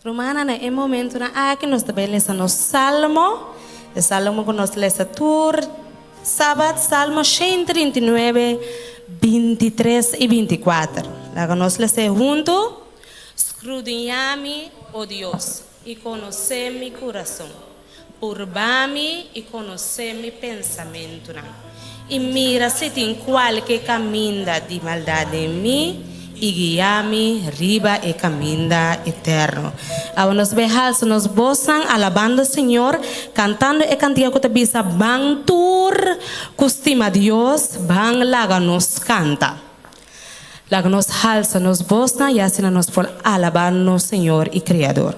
Rumannan, na e momentunan aki nos ta bai lesa nos salmo, e salmo ku nos lesa tur sabat, Salmo 139, 23 i 24. Laga nos les'é huntu. Skrudiñá mi, o Dios, i konosé mi kurason. Purba mi i konosé mi pensamentunan, i mira si tin kualke kaminda di maldat den mi, i guia mi riba e kaminda eterno. Awe nos bai halsa nos bosnan alabando Señor, kantando e kantiga ku ta bisa, Ban tur ku stima Dios, ban laga nos kanta. Laga nos halsa nos bosnan i asina nos por alabá nos Señor i Kreador.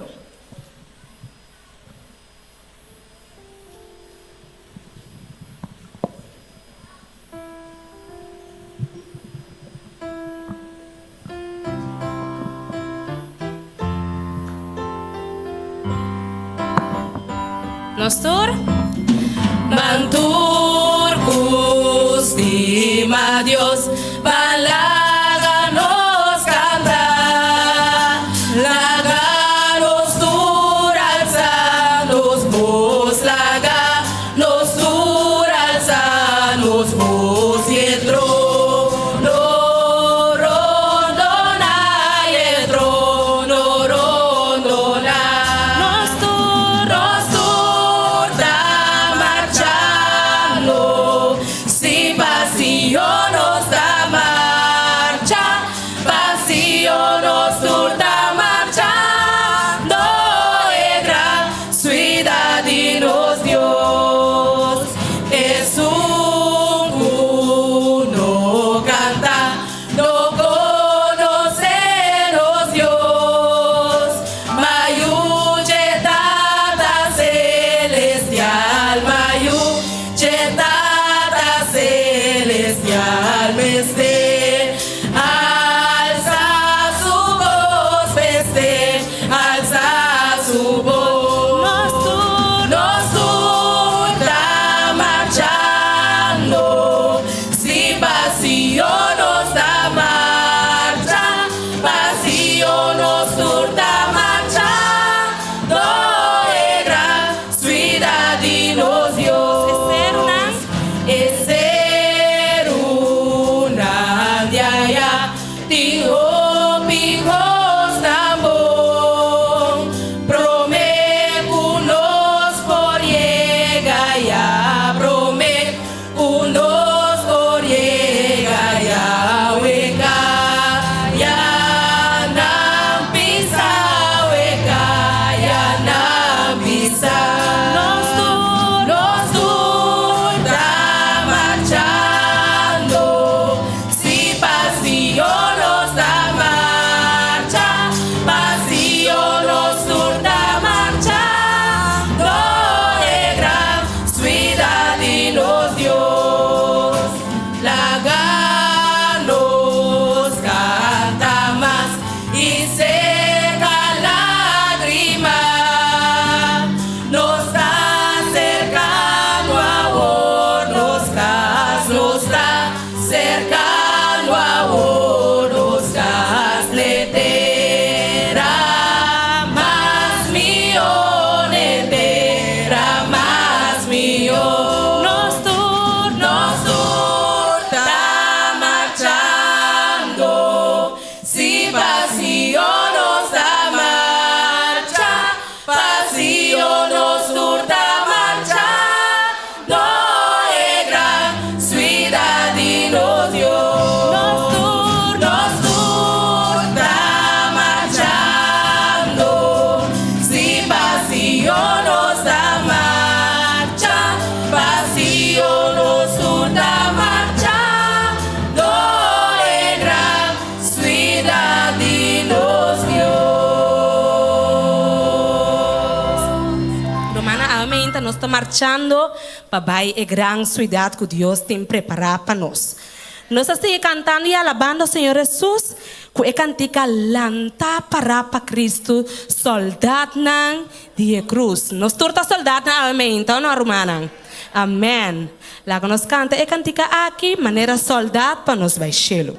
Nos tur? Ban tur ku stima Dios, ban laga nos kanta. Laga nos tur alsa nos bos, laga nos tur alsa nos bos y e trono rondona, y e trono rondona. Nos tur, Nos tur ta marchando, si pa Sion nos ta marcha. Pa Sion nos tur ta marchando, e gran suidad di nos Dios. Esun ku no kanta no konosé nos Dios. Ma yu dje Tata Selestial, ma yu dje Tata Selestial mester. Alsa su bos mester alsa su bos. Nos tur. Nos tur ta marchando. Si pa Sion nos ta marcha, pa Sion nos tur ta marchando, e gran suidad di nos Dios. E serunan. E serunan di aya tin hopi kos tan bon. Promé ku nos por yega aya, promé ku nos por yega aya, we kaya nan pisa, we kaya nan pisa. Nos tur. Nos tur ta marchando, si pa Sion nos ta marcha, pa Sion nos tur ta marchando, e gran suidad di nos Dios. Laga nos canta mas i seca lagrima. Nos ta cercano awor nos cas, nos ta cercano awor nos cas, n'e tera mas mihó, n'e tera mas mihó. Nos tur. Nos tur ta marchando, si pa Sion nos ta marcha, pa Sion nos tur ta marchando, e gran suidad di nos Dios. Nos tur. Nos tur ta marchando, si pa Sion nos ta marcha, pa Sion nos tur ta marchando, e gran suidad di nos Dios. Rumannan, awe meinta nos ta marchando pa bai e gran suidad ku Dios tin prepará pa nos. Nos a sigui kantando i alabando Señor Hesus ku e kantika Lanta pará pa Kristu, sòldatnan di e krus. Nos tur ta sòldatnan awe meinta, o no, rumannan? Amèn! Laga nos kanta e kantika aki manera sòldat pa nos bai shelu.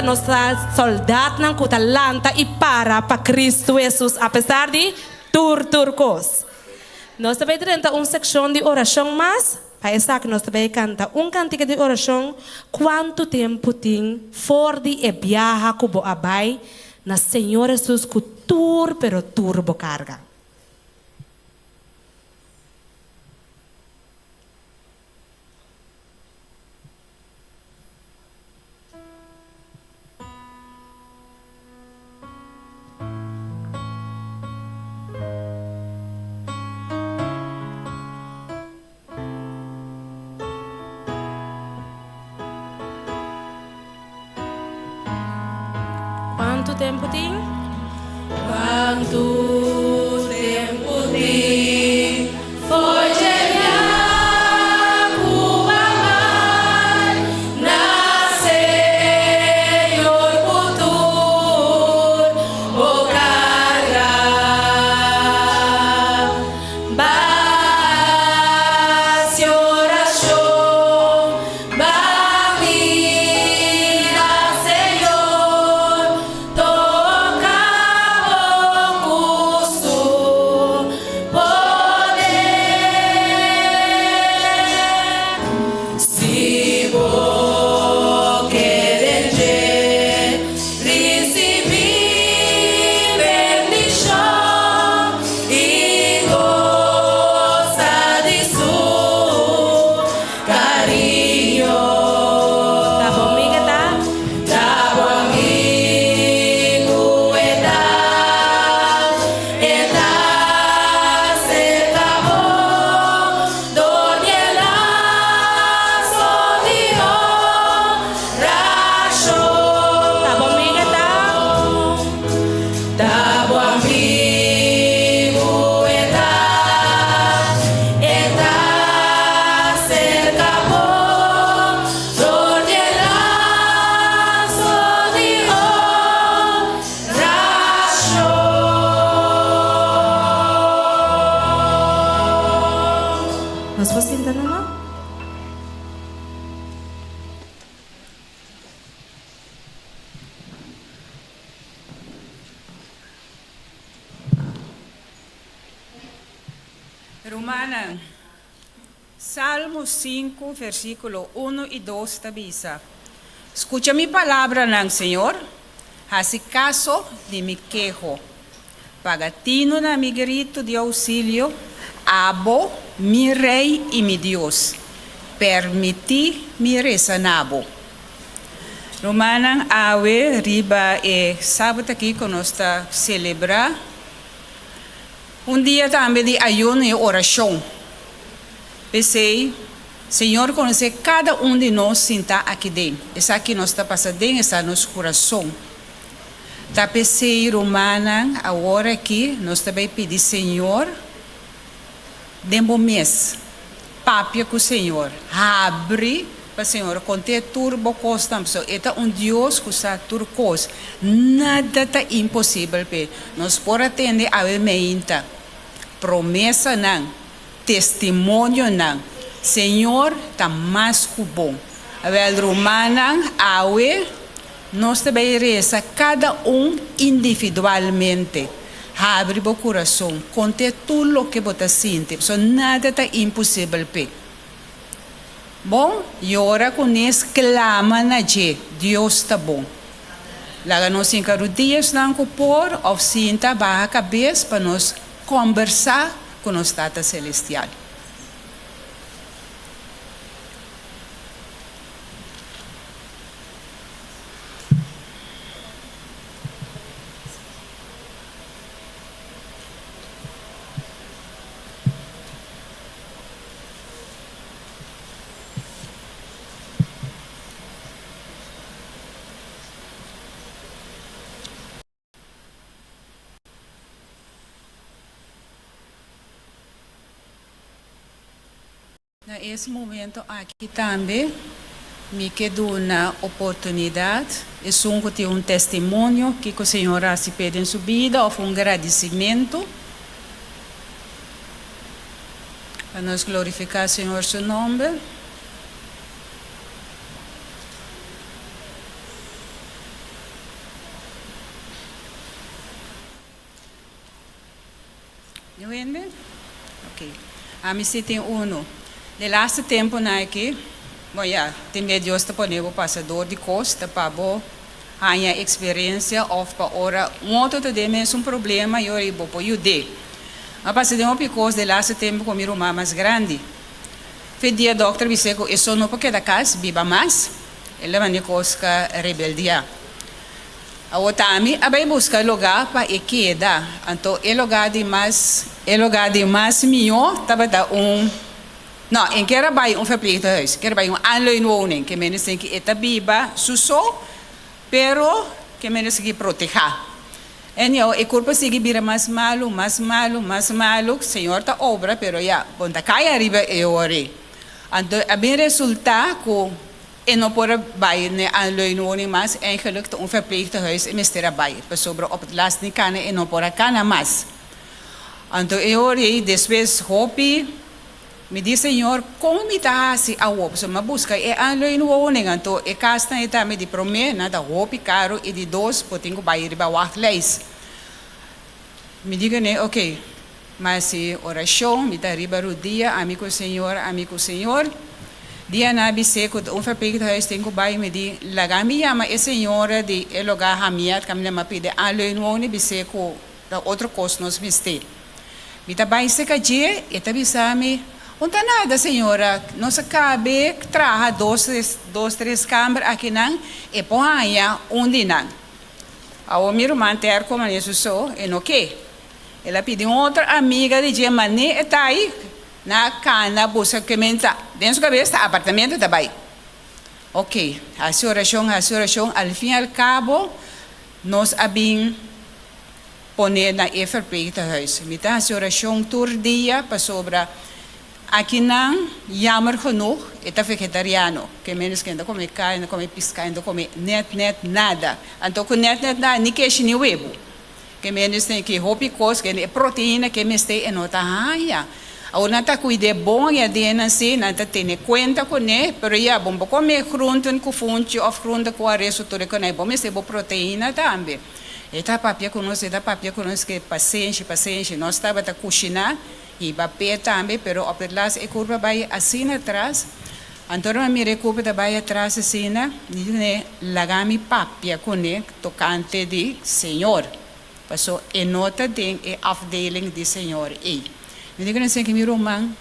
nos ta sòldatnan ku ta lanta i para pa Kristu Hesus apesar di tur tur kos. Nos ta bai drenta un sekshon di orashon mas. Pa esaki nos ta bai kanta un kantika di orashon Kuantu tempu tin for di e biaha ku bo a bai na Señor Hesus ku tur pero tur bo karga. Cuantu tempu tin? Cuantu tempu tin for dje bia cu a bai na Señor cu tur bo carga? Basi oracion, ba mira Señor, toca bo cu su poder. Si bo kere dje risibí bendishon i gosa di su kariño. Ta bo amiga ta? Ta bo amigu e ta, e ta serka bo dor di e laso di orashon. Ta bo amiga ta? Ta bo amigu e ta, e ta serka bo dor di e laso di orashon. Nos por sinta numa? Rumannan, Salmo sinku, versíkulo unu i dos ta bisa, Skucha mi palabranan, Señor, hasi kaso di mi keho. Paga tinu na mi gritu di ousilio, abo, mi Rei i mi Dios, permití mi resa na bo. Rumannan, awe riba e sabat aki ku nos ta selebrá un dia tambe di ayuno i orashon. P'esei, Señor konosé kada un di nos sintá aki den. Esaki nos ta pasa den esá nos kurason. Ta p'esei, rumannan, awor aki nos ta bai pidi Señor den bo mes. Papia ku Señor. Habri pa Señor kont'é tur bo kosnan, pasobra E ta un Dios ku sa tur kos. Nada ta imposibel p'E. Nos por a tende awe meinta promesanan, testimonionan. Señor ta mas ku bon. Awel, rumannan, awe nos ta bai resa kada un individualmente. Habri bo kurason, kont'é tur loke bo ta sinti, pasobra nada ta imposibel p'e. Bon, yora ku nes klama na dje, Dios ta bon. Laga nos hinka rudiasnan ku por òf sinta baha kabes pa nos kòmbersá ku nos Tata Selestial. Na es momento aki tambe mi ke duna oportunidad esun ku tin un testimonio kiko Señor a hasi p'e den su bida of un gradicimento pa nos glorifica Señor su nomber. Niun hende? Ok. Ami si tin unu. De laatste temponan aki, bon ya, tin bia Dios ta pone bo pasa door di kos, ta pa bo haña eksperensia òf pa ora un otro ta den mesun problema i ora i bo por yud'é. Mi a pasa den hopi kos de laatste tempo ku mi ruman mas grandi. Fe dia dòkter bis'é ku e so no por keda kas biba mas, el a manda e kos ka rebeldiá. Awor ta mi a bai buska lugá pa e keda. Anto e lugá di mas e lugá di mas mihó tabata un no, en kier a bai un verpleegtehuis, kier a bai un aanleunwoning, ke mende sin ki e ta biba su so, pero ke mende sigui protehá. Anyhow, e kurpa sigui bira mas malu, mas malu, mas malu, Señor ta obra, pero ya, bon ta kai ariba e ora ei. Anto a bin resultá ku E no por a bai n'e aanleunwoning mas, eigenlijk ta un verpleegtehuis e mester a bai, pasobra op het laatst ni kana e no por a kana mas. Anto e ora ei despues hopi mi di Señor kon mi ta hasi awo, pasobra mi a buska e aanleunwoning, anto e kasnan ei tambe di prome nan ta hopi karo i di dos bo tin ku bai riba wachtlijst. Mi di kuné ok, mi hasi orashon, mi ta riba rudia, ami ku Señor, ami ku Señor. Dia nan a bis'é ku ta un verpleeghuis tin ku bai, mi di, laga mi yama e señora di e lugá Hamiet, kaminda mi a pidi aanleunwoning, bis'é ku ta otro kos nos mester. Mi ta bai serka dje, e ta bisa mi, Un ta nada señora, nos a kabe traha dos dos tres kamber akinan, e por haña un di nan. Awor mi ruman terko manera su so, e no ke. El a pidi un otro amiga di dje man'é e ta ai na kana buska ke men ta. Den su kabes ta apartamento ta bai. Ok, hasi orashon, hasi orashon, al fin al kabo nos a bin pone na e verpleegtehuis. Mi ta hasi orashon tur dia pasobra Akinan, jammer genoeg, e ta vegetariano. Ke menos ke no ta kome karni, no ta kome piská, no ta kome nèt nèt nada. Anto ku nèt nèt nada, ni keshi ni webu. Ke menos tin ki hopi kos, ke e proteina ke mester e no ta haña. Awor nan ta kuid'é bon i aden nan si, nan ta tene kuenta kuné, pero ya, bo no por kome groenten ku funchi òf groente ku ares o tur e konai, bo mester bo proteina tambe. E ta papia ku nos, e ta papia ku nos ke pasenshi, pasenshi. Nos tabata kushiná. Hiba p'e tambe, pero op het laatst e kurpa bai asina atras. Anto ora mi a mira e kurpa ta bai atras asina, mi di kuné, laga mi papia kuné tokante di Señor, paso e no ta den e afdeling di Señor ei. Mi di kuné, Senki mi ruman,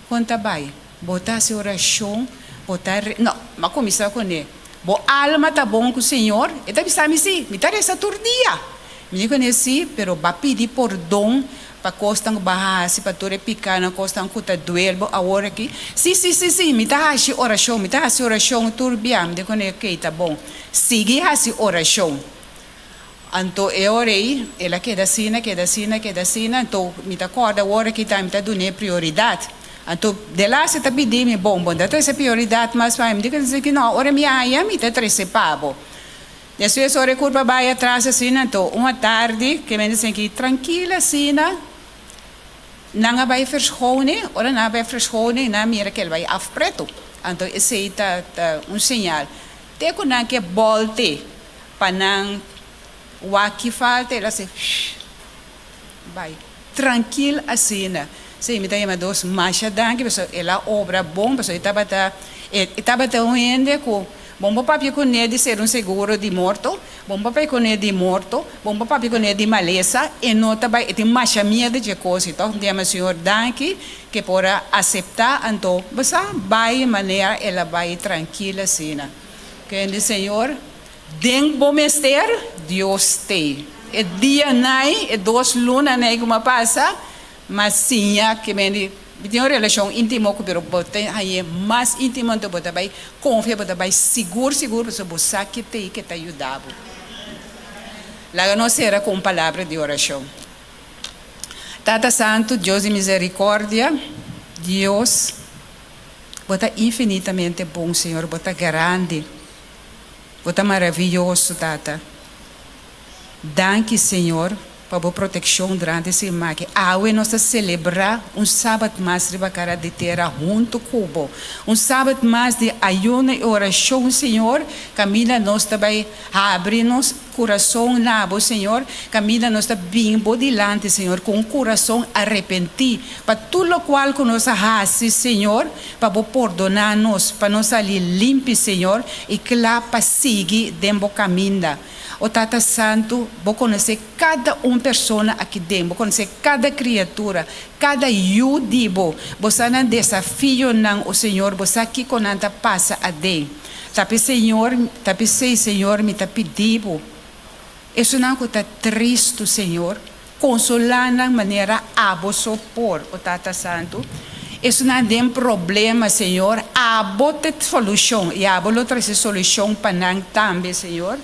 kon ta bai? Bo ta hasi orashon, bo ta re, no, mi a kuminsá kuné, bo alma ta bon ku Señor? E ta bisa mi, Si, mi ta resa tur dia. Mi di kuné, Si, pero bo a pidi pordon Pa kosnan ku bo a hasi, pa tur e pikánan, kosnan ku ta duel bo awor aki. Sí, sí, sí, sí, mi ta hasi orashon, mi ta hasi orashon tur bia. Mi di kuné, Okey, ta bon. Sigui hasi orashon. Anto e ora ei, el a keda asina, keda asina, keda asina. Anto mi ta kòrda awor aki tambe mi ta dun'é prioridat. Anto delas e ta pidi mi, Bon, bo no ta trese prioridat mas pa mi? Mi di kuné, No, ora mi haña, mi ta trese pa bo. Despues ora e kurpa bai atras asina, anto un atardi ke mende sinti trankil asina, nan a bai verschoning, ora nan a bai verschoning nan a mira ke el bai af pretu, anto esei ta ta un señal. Te ku nan ke bolte pa nan wak ki falta el a si shh bai trankil asina. Si mi ta yama Dios masha danki pasobra el a obra bon pasobra e tabata e tabata un hende ku bon por papia kuné di ser un seguro di morto, bon por papia kuné di morto, bon por papia kuné di malesa, e no ta bai e tin masha miedu dje kos i tòg mi ta yama Señor danki ke por a aseptá anto bo sa bai manera el a bai trankil asina. Kende Señor Den bo mester, Dios t'ei. E dianai, e dos lunanai ku mi a pasa, mi a siña ke mi mi tin un relashon íntimo ku pero bo ta hañ'é mas íntimo anto bo ta bai konfia, bo ta bai sigur sigur pasobra bo sa ke t'ei ke ta yuda bo. Laga nos sera ku un palabra di orashon. Tata Santu, Dios di miserikòrdia, Dios, bo ta infinitamente bon, Señor, bo ta grandi. Bo ta maraviyoso, Tata. Danki, Señor, pa bo protekshon durante e siman aki. Awe nos ta selebrá un Sabat mas riba kara di tera huntu ku bo. Un Sabat mas di ayuno i orashon, Señor, kaminda nos ta bai habri nos. kurason na bo, Señor, kaminda nos ta bin bo dilanti, Señor, ku un kurason arepentí pa tur lokual ku nos a hasi, Señor, pa bo pordoná nos, pa nos sali limpi, Señor, i kla pa sigui den bo kaminda. O Tata Santu, bo konosé kada un persona aki den, bo konosé kada kriatura, kada yu di bo. Bo sa nan desafionan, o Señor, bo sa kiko nan ta pasa aden. Ta p'e Señor, ta p'esei, Señor, mi ta pidi bo, esunnan ku ta tristu, Señor, konsolá nan manera abo so por, o Tata Santu. Esunnan den problema, Señor, abo ta e solushon, i abo lo trese solushon pa nan tambe, Señor.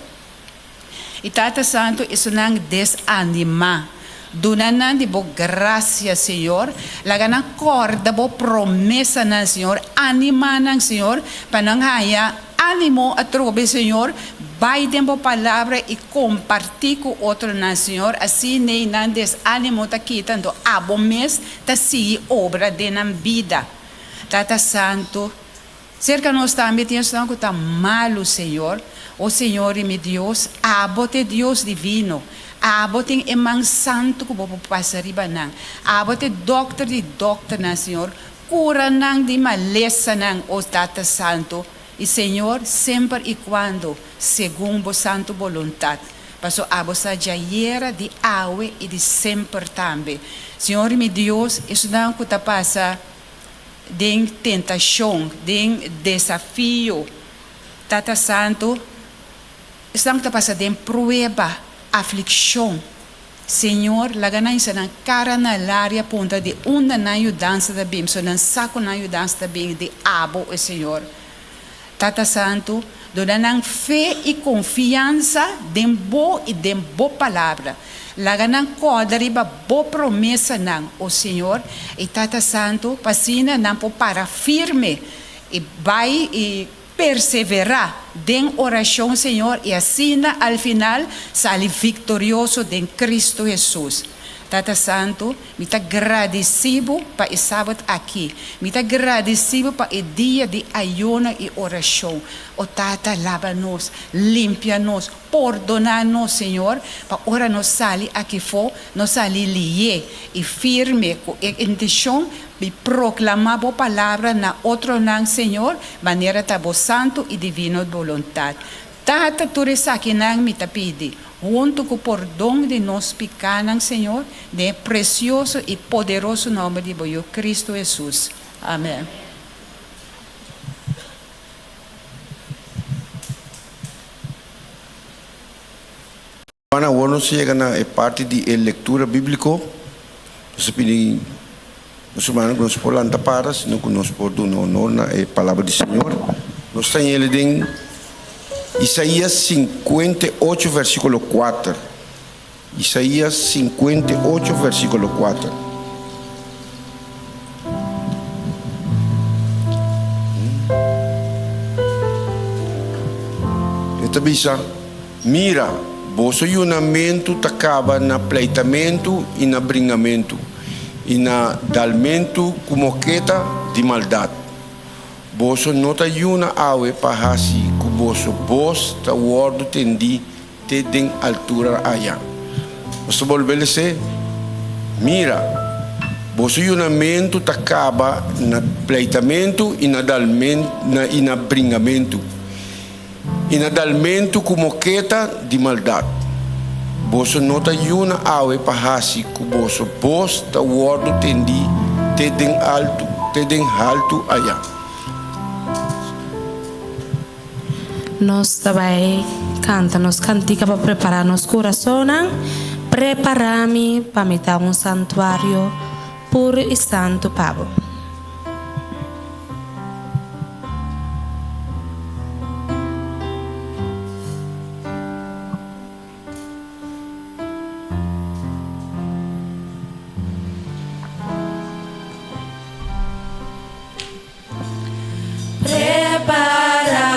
I Tata Santu, esunnan desanimá, duna nan di Bo grasia, Señor. Laga nan kòrda Bo promesanan, Señor. Animá nan, Señor, pa nan haña ánimo atrobe, Señor. Bai den Bo Palabra i kompartí ku otronan, Señor. Asina ei nan desánimo ta kita, anto Abo mes ta sigui obra den nan bida. Tata Santu, Serka nos tambe tin esnan ku ta malu, Señor. O Señor i mi Dios, abo ta e Dios divino. Abo tin e man santu ku bo por pasa riba nan. Abo ta e dòkter di dòkternan, Señor. Kura nan di malesanan, o Tata Santu. I Señor, semper i kuando, segun bo santu boluntat. Paso abo sa djayera, di awe i di semper tambe. Señor i mi Dios, esnan ku ta pasa den tentashon, den desafio, Tata Santu, esnan ku ta pasa den prueba, aflikshon, Señor, laga nan hisa nan kara na laria puntra di unda nan yudansa ta bin, pasobra nan sa ku nan yudansa ta bin di Abo, o Señor. Tata Santu, duna nan fe i konfiansa den Bo i den Bo Palabra. Laga nan kòrda riba Bo promesanan, o Señor i Tata Santu, pa asina nan por para firme i bai i perseverá den orashon, Señor, i asina al final sali viktorioso den Kristu Hesus. Tata Santu, mi ta gradisí Bo pa e Sabat aki. Mi ta gradisí Bo pa e dia di ayuno i orashon. O Tata, laba nos, limpia nos, pordoná nos, Señor, pa ora nos sali aki fo, nos sali lié i firme ku e intishon di proklamá Bo Palabra na otronan, Señor, manera ta Bo santu i divino boluntat. Tata, tur esakinan mi ta pidi, huntu ku pordon di nos pikánan, Señor, den e presioso i poderoso nòmber di Bo Yu, Kristu Hesus. Amèn. Juan, awor nos yega na e parti di e lectura biblico. Nos ta pidi nos hermano cu nos por lanta para, sino cu nos por duna honor na e palabra di Señor. Nos ta yele den Isaías 58 versiculo 4. Isaías 58 versiculo 4. E ta bisa. Mira, boso yunamentu ta kaba na pleitamentu i na bringamentu, i na dalmentu ku moketa di maldat. Boso no ta yuna awe pa hasi ku boso bos ta wòrdu tendí te den altura aya. Nos ta bolbe les'é, Mira, boso yunamentu ta kaba na pleitamentu i na i na bringamentu. I na dalmentu ku moketa di maldat. Boso no ta yuna awe pa hasi ku boso bos ta wòrdu tendí te den altu, te den haltu aya. Nos ta bai kanta nos kantika pa prepará nos kurasonnan. Prepará mi pa mi ta un santuario puru i santu pa bo. Prepara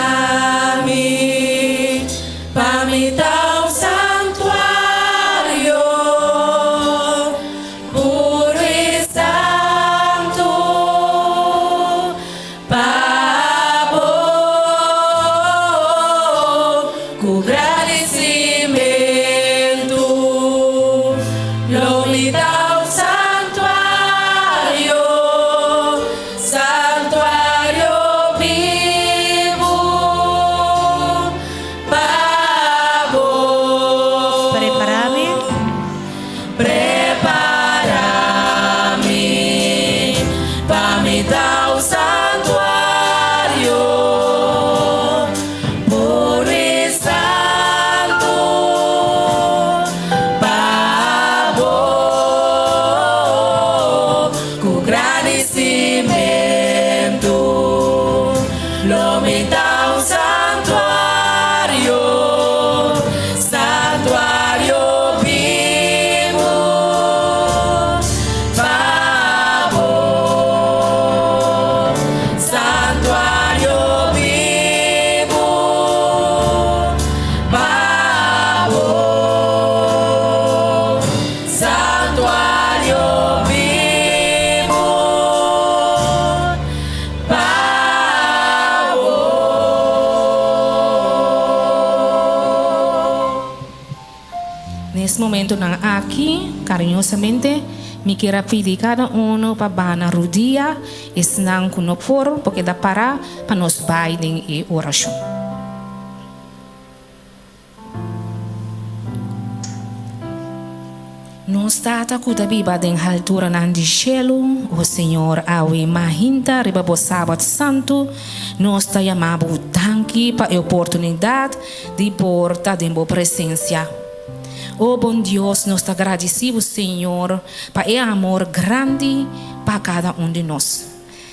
mi pa mi ta un santuario puro i santu. mes momentonan aki, cariñosamente, mi kier a pidi cada uno pa baha na rudia, esnan cu no por, por keda para pa nos bay den e oracion. Nos Tata ku ta biba den halturanan di shelu, o Señor, awe mahinta riba bo Sabat santu, nos ta yama bo danki pa e oportunidat di por ta den bo presensia. O bon Dios, nos ta gradisí bo, Señor, pa e amor grandi pa kada un di nos.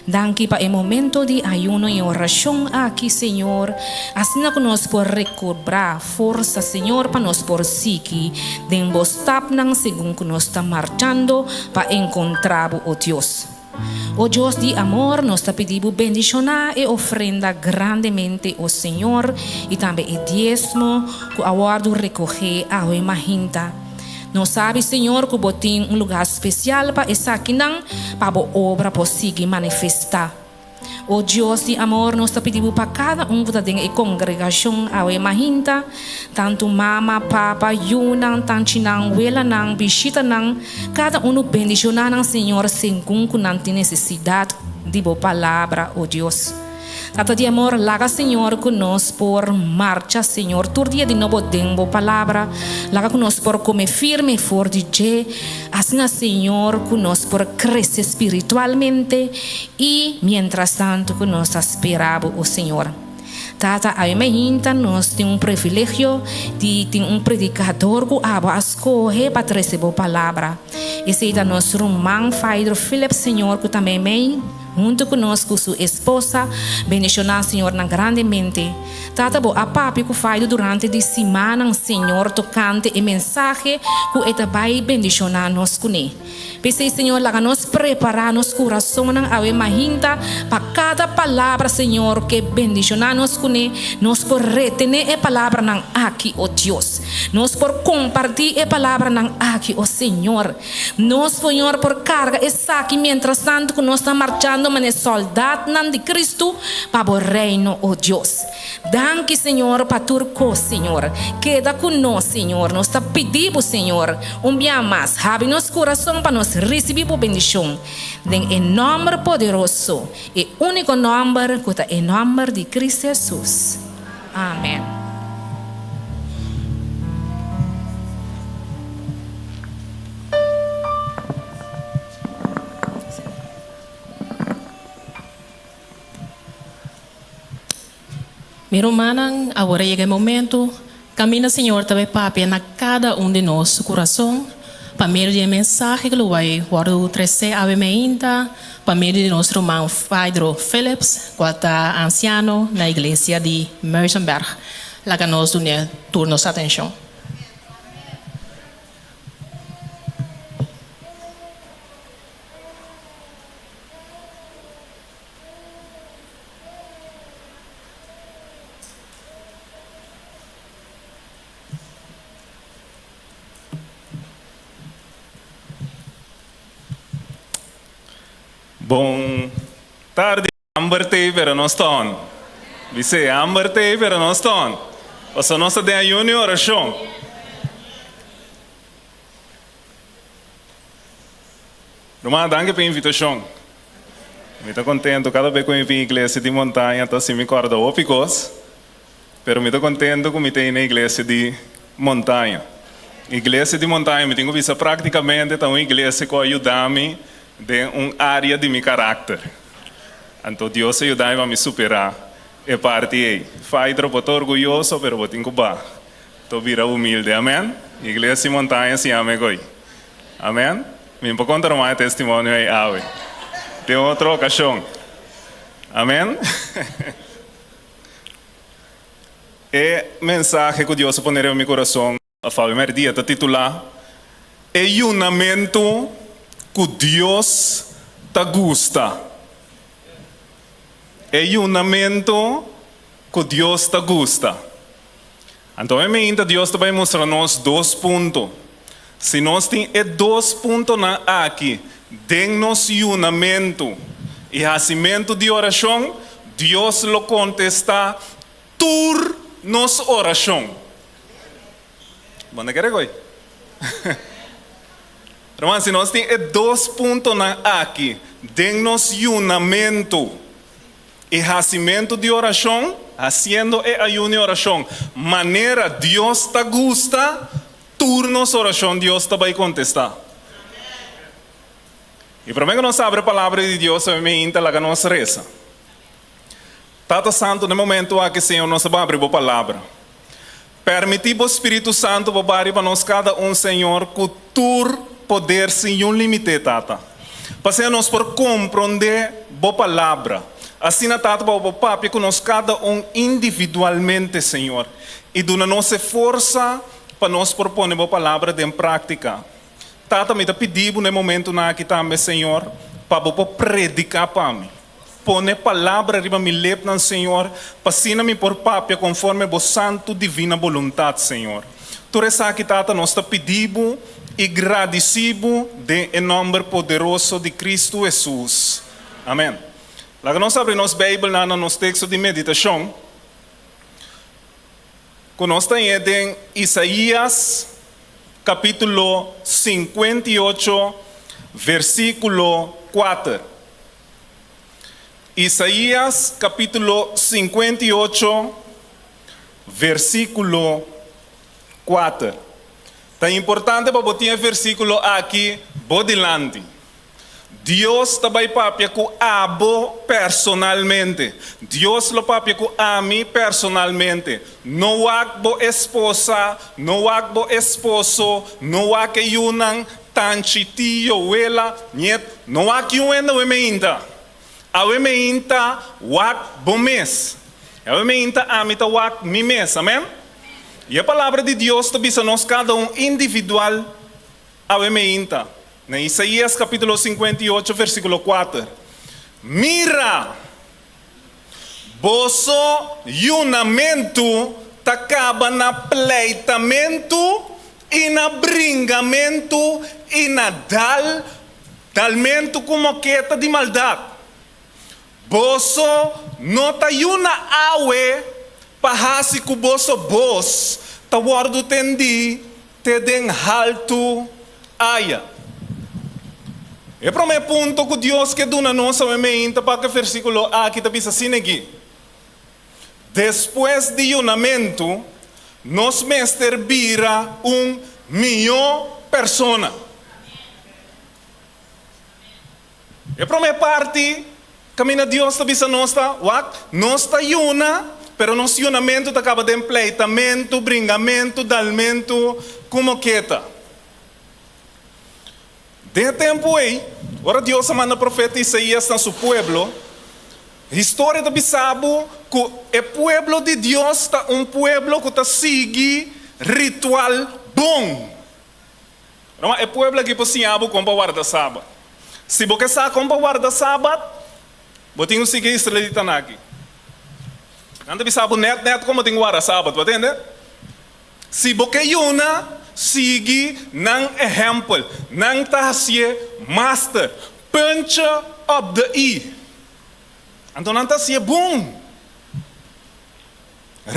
Danki pa e momento di ayuno i orashon aki, Señor, asina ku nos por rekobrá forsa, Señor, pa nos por sigui den Bo stapnan segun ku nos ta marchando pa enkontrá Bo, o Dios. O Dios di amor, nos ta pidi Bo bendishoná e ofrenda grandemente, o Señor, i tambe e diesmo ku a wòrdu rekohé awe mahinta. Nos sabi, Señor, ku Bo tin un lugá spesial pa esakinan, pa Bo obra por sigui manifestá. O Dios di amor, nos ta pidi Bo pa kada un ku ta den e kongregashon awe mahinta, tantu mama, papa, yunan, tanchinan, welanan, bishitanan, kada unu bendishoná nan, Señor, segun ku nan tin nesesidat di Bo palabra, o Dios. Tata di amor, laga Señor ku nos por marcha, Señor, tur dia di nobo den Bo Palabra. Laga ku nos por kome firme for di dje, asina, Señor, ku nos por krese spiritualmente i mientras tantu ku nos ta spera Bo, o Señor. Tata, awe mainta nos tin un privilegio di tin un predikador ku Abo a skohe pa trese Bo Palabra. Esei ta nos ruman Faidro Philip, Señor, ku ta meimei. Huntu ku nos ku su esposa, bendishoná Señornan grandemente. Tata bo a papia ku Faido durante di simannan, Señor, tokante e mensahe ku e ta bai bendishoná nos kuné. P'esei, Señor, laga nos prepará nos kurasonnan awe mahinta pa kada palabra, Señor, ke bendishoná nos kuné, nos por retené e palabranan aki, o Dios. Nos por kompartí e palabranan aki, o Señor. Nos Señor por carga esaki mientras tanto cu nos ta marchando manera soldatnan di Cristo pa bo reino, o Dios. Danki, Señor, pa tur cos, Señor. Keda cu nos, Señor. Nos ta pidi bo, Señor, un bia mas, habri nos curason pa nos ricibi bo bendicion. Den e nomber poderoso, e unico nomber cu ta e nomber di Cristo Jesus. Amen. Mi rumannan, awor a yega e momento kaminda Señor ta bai papia na kada un di nos su kurason pa medio di e mensahe ku lo bai wòrdu tresé awe meinta pa medio di nos ruman Faidro Phillips, kual ta ansiano na iglesia di Muizenberg. Laga nos dun'é tur nos atenshon. Bon tardi hamber t'ei pero nos ta on. Bis'é hamber t'ei pero nos ta on. Pasobra nos ta den ayuno i orashon. Ruman, danki pa e invitashon. Mi ta kontentu kada bes ku mi bin iglesia di Montaña ta hasi mi kòrda hopi kos. Pero mi ta contento cu mi ta na iglesia di Montaña. Iglesia di Montaña, mi tin cu bisa practicamente ta un iglesia cu a yuda mi den un area di mi caracter. Anto Dios a yuda mi pa mi supera e parti ey. Faidro, bo ta orguyoso, pero bo tin cu ba. To bira humilde. Amen? Iglesia di Montaña siña mi goy. Amen? Mi por conta ruman e testimonio ey awe. Den otro ocasion. Amen? E mensahe ku Dios a pone riba mi kurason afawe mèrdia ta titulá, E Yunamentu ku Dios Ta Gusta. E Yunamentu ku Dios Ta Gusta. Anto e meinta Dios ta bai mustra nos dos punto. Si nos tin e dos puntonan aki den nos yunamentu i hasimentu di orashon, Dios lo kontestá tur nos orashon. Bo no kere koe? Ruman, si nos tin e dos puntonan aki den nos yunamentu i hasimentu di orashon, hasiendo e ayuno i orashon manera Dios ta gusta, tur nos orashon Dios ta bai kontestá. I promé ku nos abri e Palabra di Dios, awe meinta laga nos resa. Tata Santu, na e momentu aki, Señor, nos ta bai abri Bo Palabra. Permití Bo Spiritu Santu bo bai riba nos kada un, Señor, ku tur poder sin niun límite, Tata. Pasea nos por komprondé Bo Palabra. Asina, Tata, pa Bo por papia ku nos kada un individualmente, Señor, i duna nos e forsa pa nos por pone Bo Palabra den práktika. Tata, mi ta pidi Bo na e momentunan aki tambe, Señor, pa Bo por prediká pa mi. Pone palabra riba mi lepnan, Señor, pa asina mi por papia konforme Bo santu divina boluntat, Señor. Tur esaki, Tata, nos ta pidi Bo i gradisí Bo den e nòmber poderoso di Kristu Hesus. Amèn. Laga nos abri nos Beibelnan na nos teksto di meditashon, ku nos ta hañ'é den Isaías kapítulo 58, versíkulo kuater. Isaías capítulo 58, versículo 4. Ta importante pa bo tin e versículo aki bo dilanti. Dios ta bai papia ku abo personalmente. Dios lo papia ku ami personalmente. No wak bo esposa, no wak bo esposo, no wak e yunan, Tanchi, tio, wela, niet, no wak yu hende awe meinta. Awe meinta wak bo mes. Awe meinta ami ta wak mi mes. Amen? I e Palabra di Dios ta bisa nos kada un individual awe meinta. Na Isaías kapítulo 58 versíkulo 4, Mira! Boso yunamentu ta kaba na pleitamentu i na bringamentu i na dal dalmentu ku moketa di maldat. Boso no ta yuna awe pa hasi ku boso bos ta wòrdu tendí te den haltu aya. E promé punto ku Dios ke duna nos awe meinta pa ku e versíkulo aki ta bisa asina aki, Despues di yunamentu, nos mester bira un mihó persona. E promé parti kaminda Dios ta bisa nos ta, Wak, nos ta yuna, pero nos yunamentu ta kaba den pleitamentu, bringamentu, dalmentu ku moketa. Den e tempu ei, ora Dios a manda profeta Isaías na su pueblo, historia ta bisa bo ku e pueblo di Dios ta un pueblo ku ta sigui ritual bon. Roma, e pueblo aki por siña bo kon pa warda Sabat. Si bo ke sa kon pa warda Sabat, bo tin ku sigui e israelitanan aki. Nan ta bisa bo nèt nèt kon bo tin ku warda Sabat, bo a tende? Si bo ke yuna, sigui nan ehèmpel. Nan ta hasié master, puntje op de i. Anto nan ta hasié bon.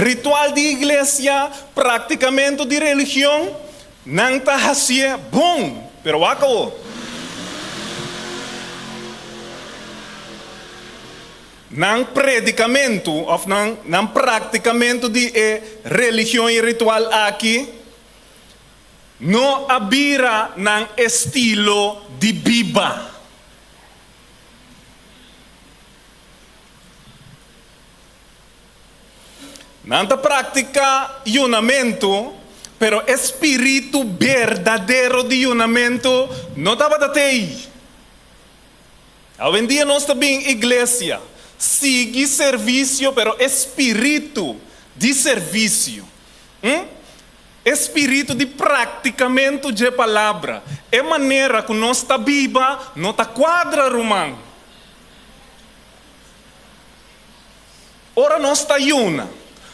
Ritual di iglesia, praktikamentu di religion, nan ta hasié bon, pero wak awor. Nan predikamentu òf nan nan praktikamentu di e religion i ritual aki no a bira nan estilo di biba. Nan ta praktiká yunamentu, pero e spiritu berdadero di yunamentu no tabata t'ei. Awendia nos ta bin iglesia, sigui servisio, pero e spiritu di servisio, hm, e spiritu di praktikamentu dje palabra, e manera ku nos ta biba no ta kuadra, ruman. Ora nos ta yuna,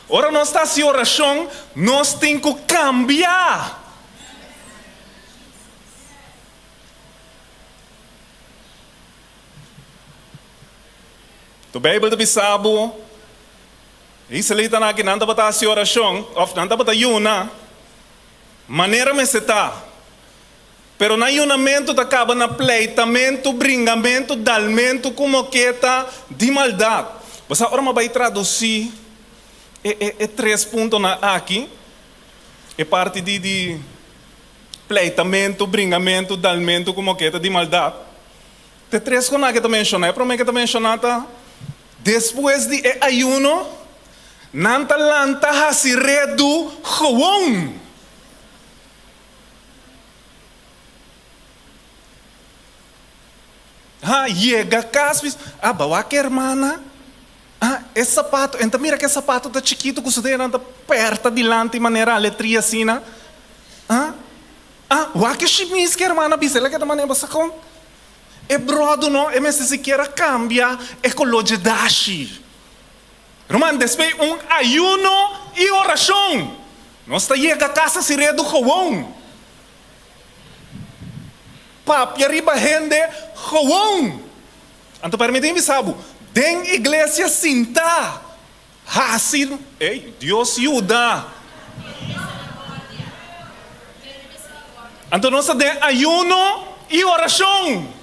ora nos ta hasi orashon, nos tin ku kambia. To Beibel ta bisa bo, e israelitanan aki nan tabata hasi orashon òf nan tabata yuna manera mester ta. Pero nan yunamentu ta kaba na pleitamentu, bringamentu, dalmentu ku moketa di maldat. Bo sa ora mi a bai tradusí e e e tres puntonan aki, e parti di di pleitamentu, bringamentu, dalmentu ku moketa di maldat, te tres konan ke ta menshoná. E promé ke ta menshoná ta, Despues di e ayuno, nan ta lanta hasi redu gewon. Ha yega kas bis, ah bawa ke hermana, ah e sapato, en ta mira ke sapato ta chikitu ku su denan ta perta dilanti manera aletria asina, ah, ah wak e shimis ke hermana bisa, el a keda manera bo sa kon? E brodo no, e mester sikiera kambia e koló dje dashi. Ruman, despues un ayuno i orashon, nos ta yega kas hasi redu gewon. Papia riba hende gewon. Anto permití mi bisa bo, den iglesia sintá, hasi, ey, Dios yuda. Anto nos ta den ayuno i orashon.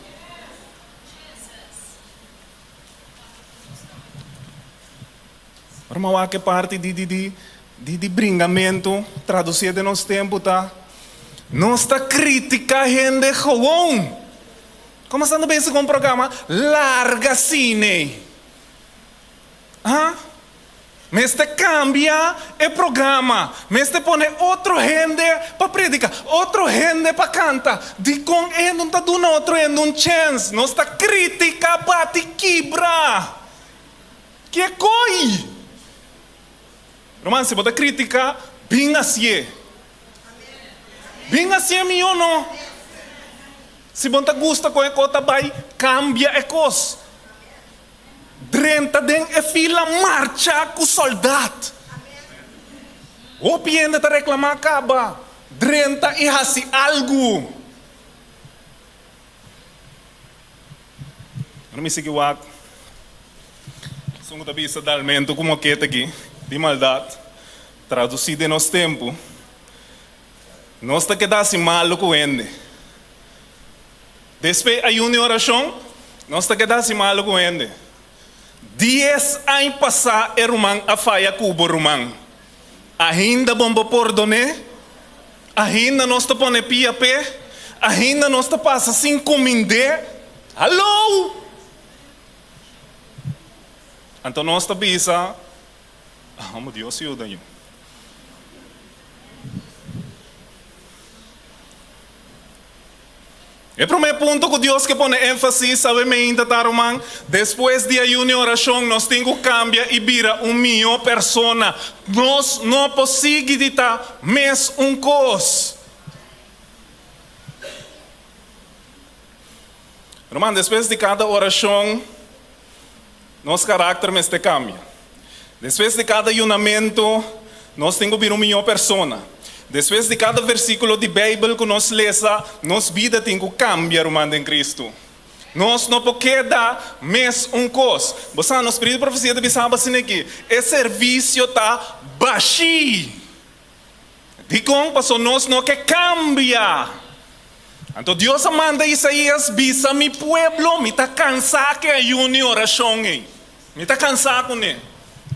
Ora mi a wak e parti di di di di di bringamentu traducié den nos tempu ta, Nos ta critica hende gewoon. Como esnan ta bisa cu un programa larga cine? Ha? Mester cambia e programa, mester pone otro hende pa predica, otro hende pa canta. Dicon e no ta duna otro hende un chance? Nos ta critica bati kibra. Ke koi? Ruman, si bo ta critica, bin hacié. Bin hacié mihó no. Si bo no ta gusta con e cos ta bay, cambia e cos. Drenta den e fila marcha ku soldat. Hopi hende ta reklamá kaba. Drenta i hasi algu. Ora mi sigui wak esun ku ta bisa dalmentu ku mokete aki di maldat, tradusí den nos tempu, nos ta keda hasi malu ku hende. Despues ayuno i orashon, nos ta keda hasi malu ku hende. Dies añ pasá e ruman a faya ku bo ruman. Ainda bon bo pordon'é? Ainda nos ta pone pia p'e? Ainda nos ta pasa sin kumind'é? Haló! Anto nos ta bisa, Amo Dios yuda yu. E promé punto ku Dios ke pone énfasis awe meinta ta, ruman, despues di ayuno i orashon nos tin ku kambia i bira un mihó persona. Nos no por sigui di ta mes un kos. Ruman, despues di kada orashon nos karakter mester kambia. Despues di kada yunamentu, nos tin ku bira un mihó persona. Despues di kada versíkulo di Beibel ku nos lesa, nos bida tin ku kambia, ruman den Kristu. Nos no por keda mes un kos. Bo sa, nos spiritu di profesia ta bisa bo asina aki, E servisio ta bashí. Dikon? Pasobra nos no ke kambia. Anto Dios a manda Isaías bisa, Mi pueblo, mi ta kansá ku e ayuno i orashon ei. Mi ta kansá kuné.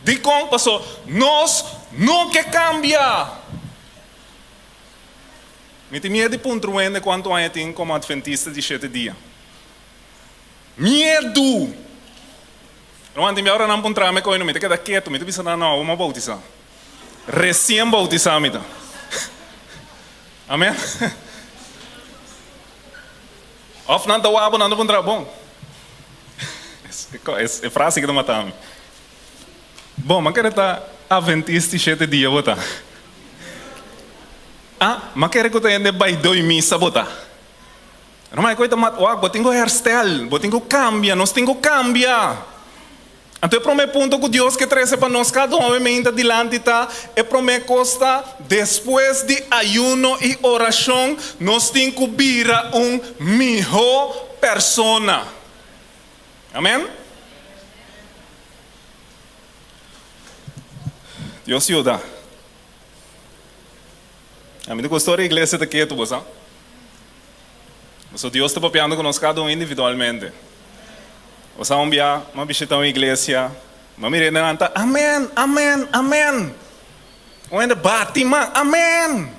Dikon? Pasobra nos no ke kambia. Mi tin miedu di puntra un hende kuantu aña e tin komo atventista di shete dia. Miedu! Ruman, tin bia ora nan puntra mi koe, mi ta keda ketu, mi ta bisa nan, No, awor mi a boutisá. Resien boutisá mi ta. Amen. Of nan ta wak bo, nan ta puntra, Bon, e frase aki ta mata mi. Bon, mi a kere ta aventista di shete dia bo ta. Ah, mi a kere ku ta hende bai doi misa bo ta. Ruman, e koe ta mat, wak, bo tin ku herstel, bo tin ku kambia, nos tin ku kambia. Anto e promé punto ku Dios ke trese pa nos kada un awe meinta dilanti ta, e promé kos ta, despues di ayuno i orashon, nos tin ku bira un mihó persona. Amèn? Dios yuda. Ami ta gusta ora iglesia ta ketu, bo sa. Pasobra Dios ta papiando ku nos kada un individualmente. Bo sa un bia m'a bishita un iglesia, m'a mira hende nan ta amen, amen, amen. Un hende bati man, amen.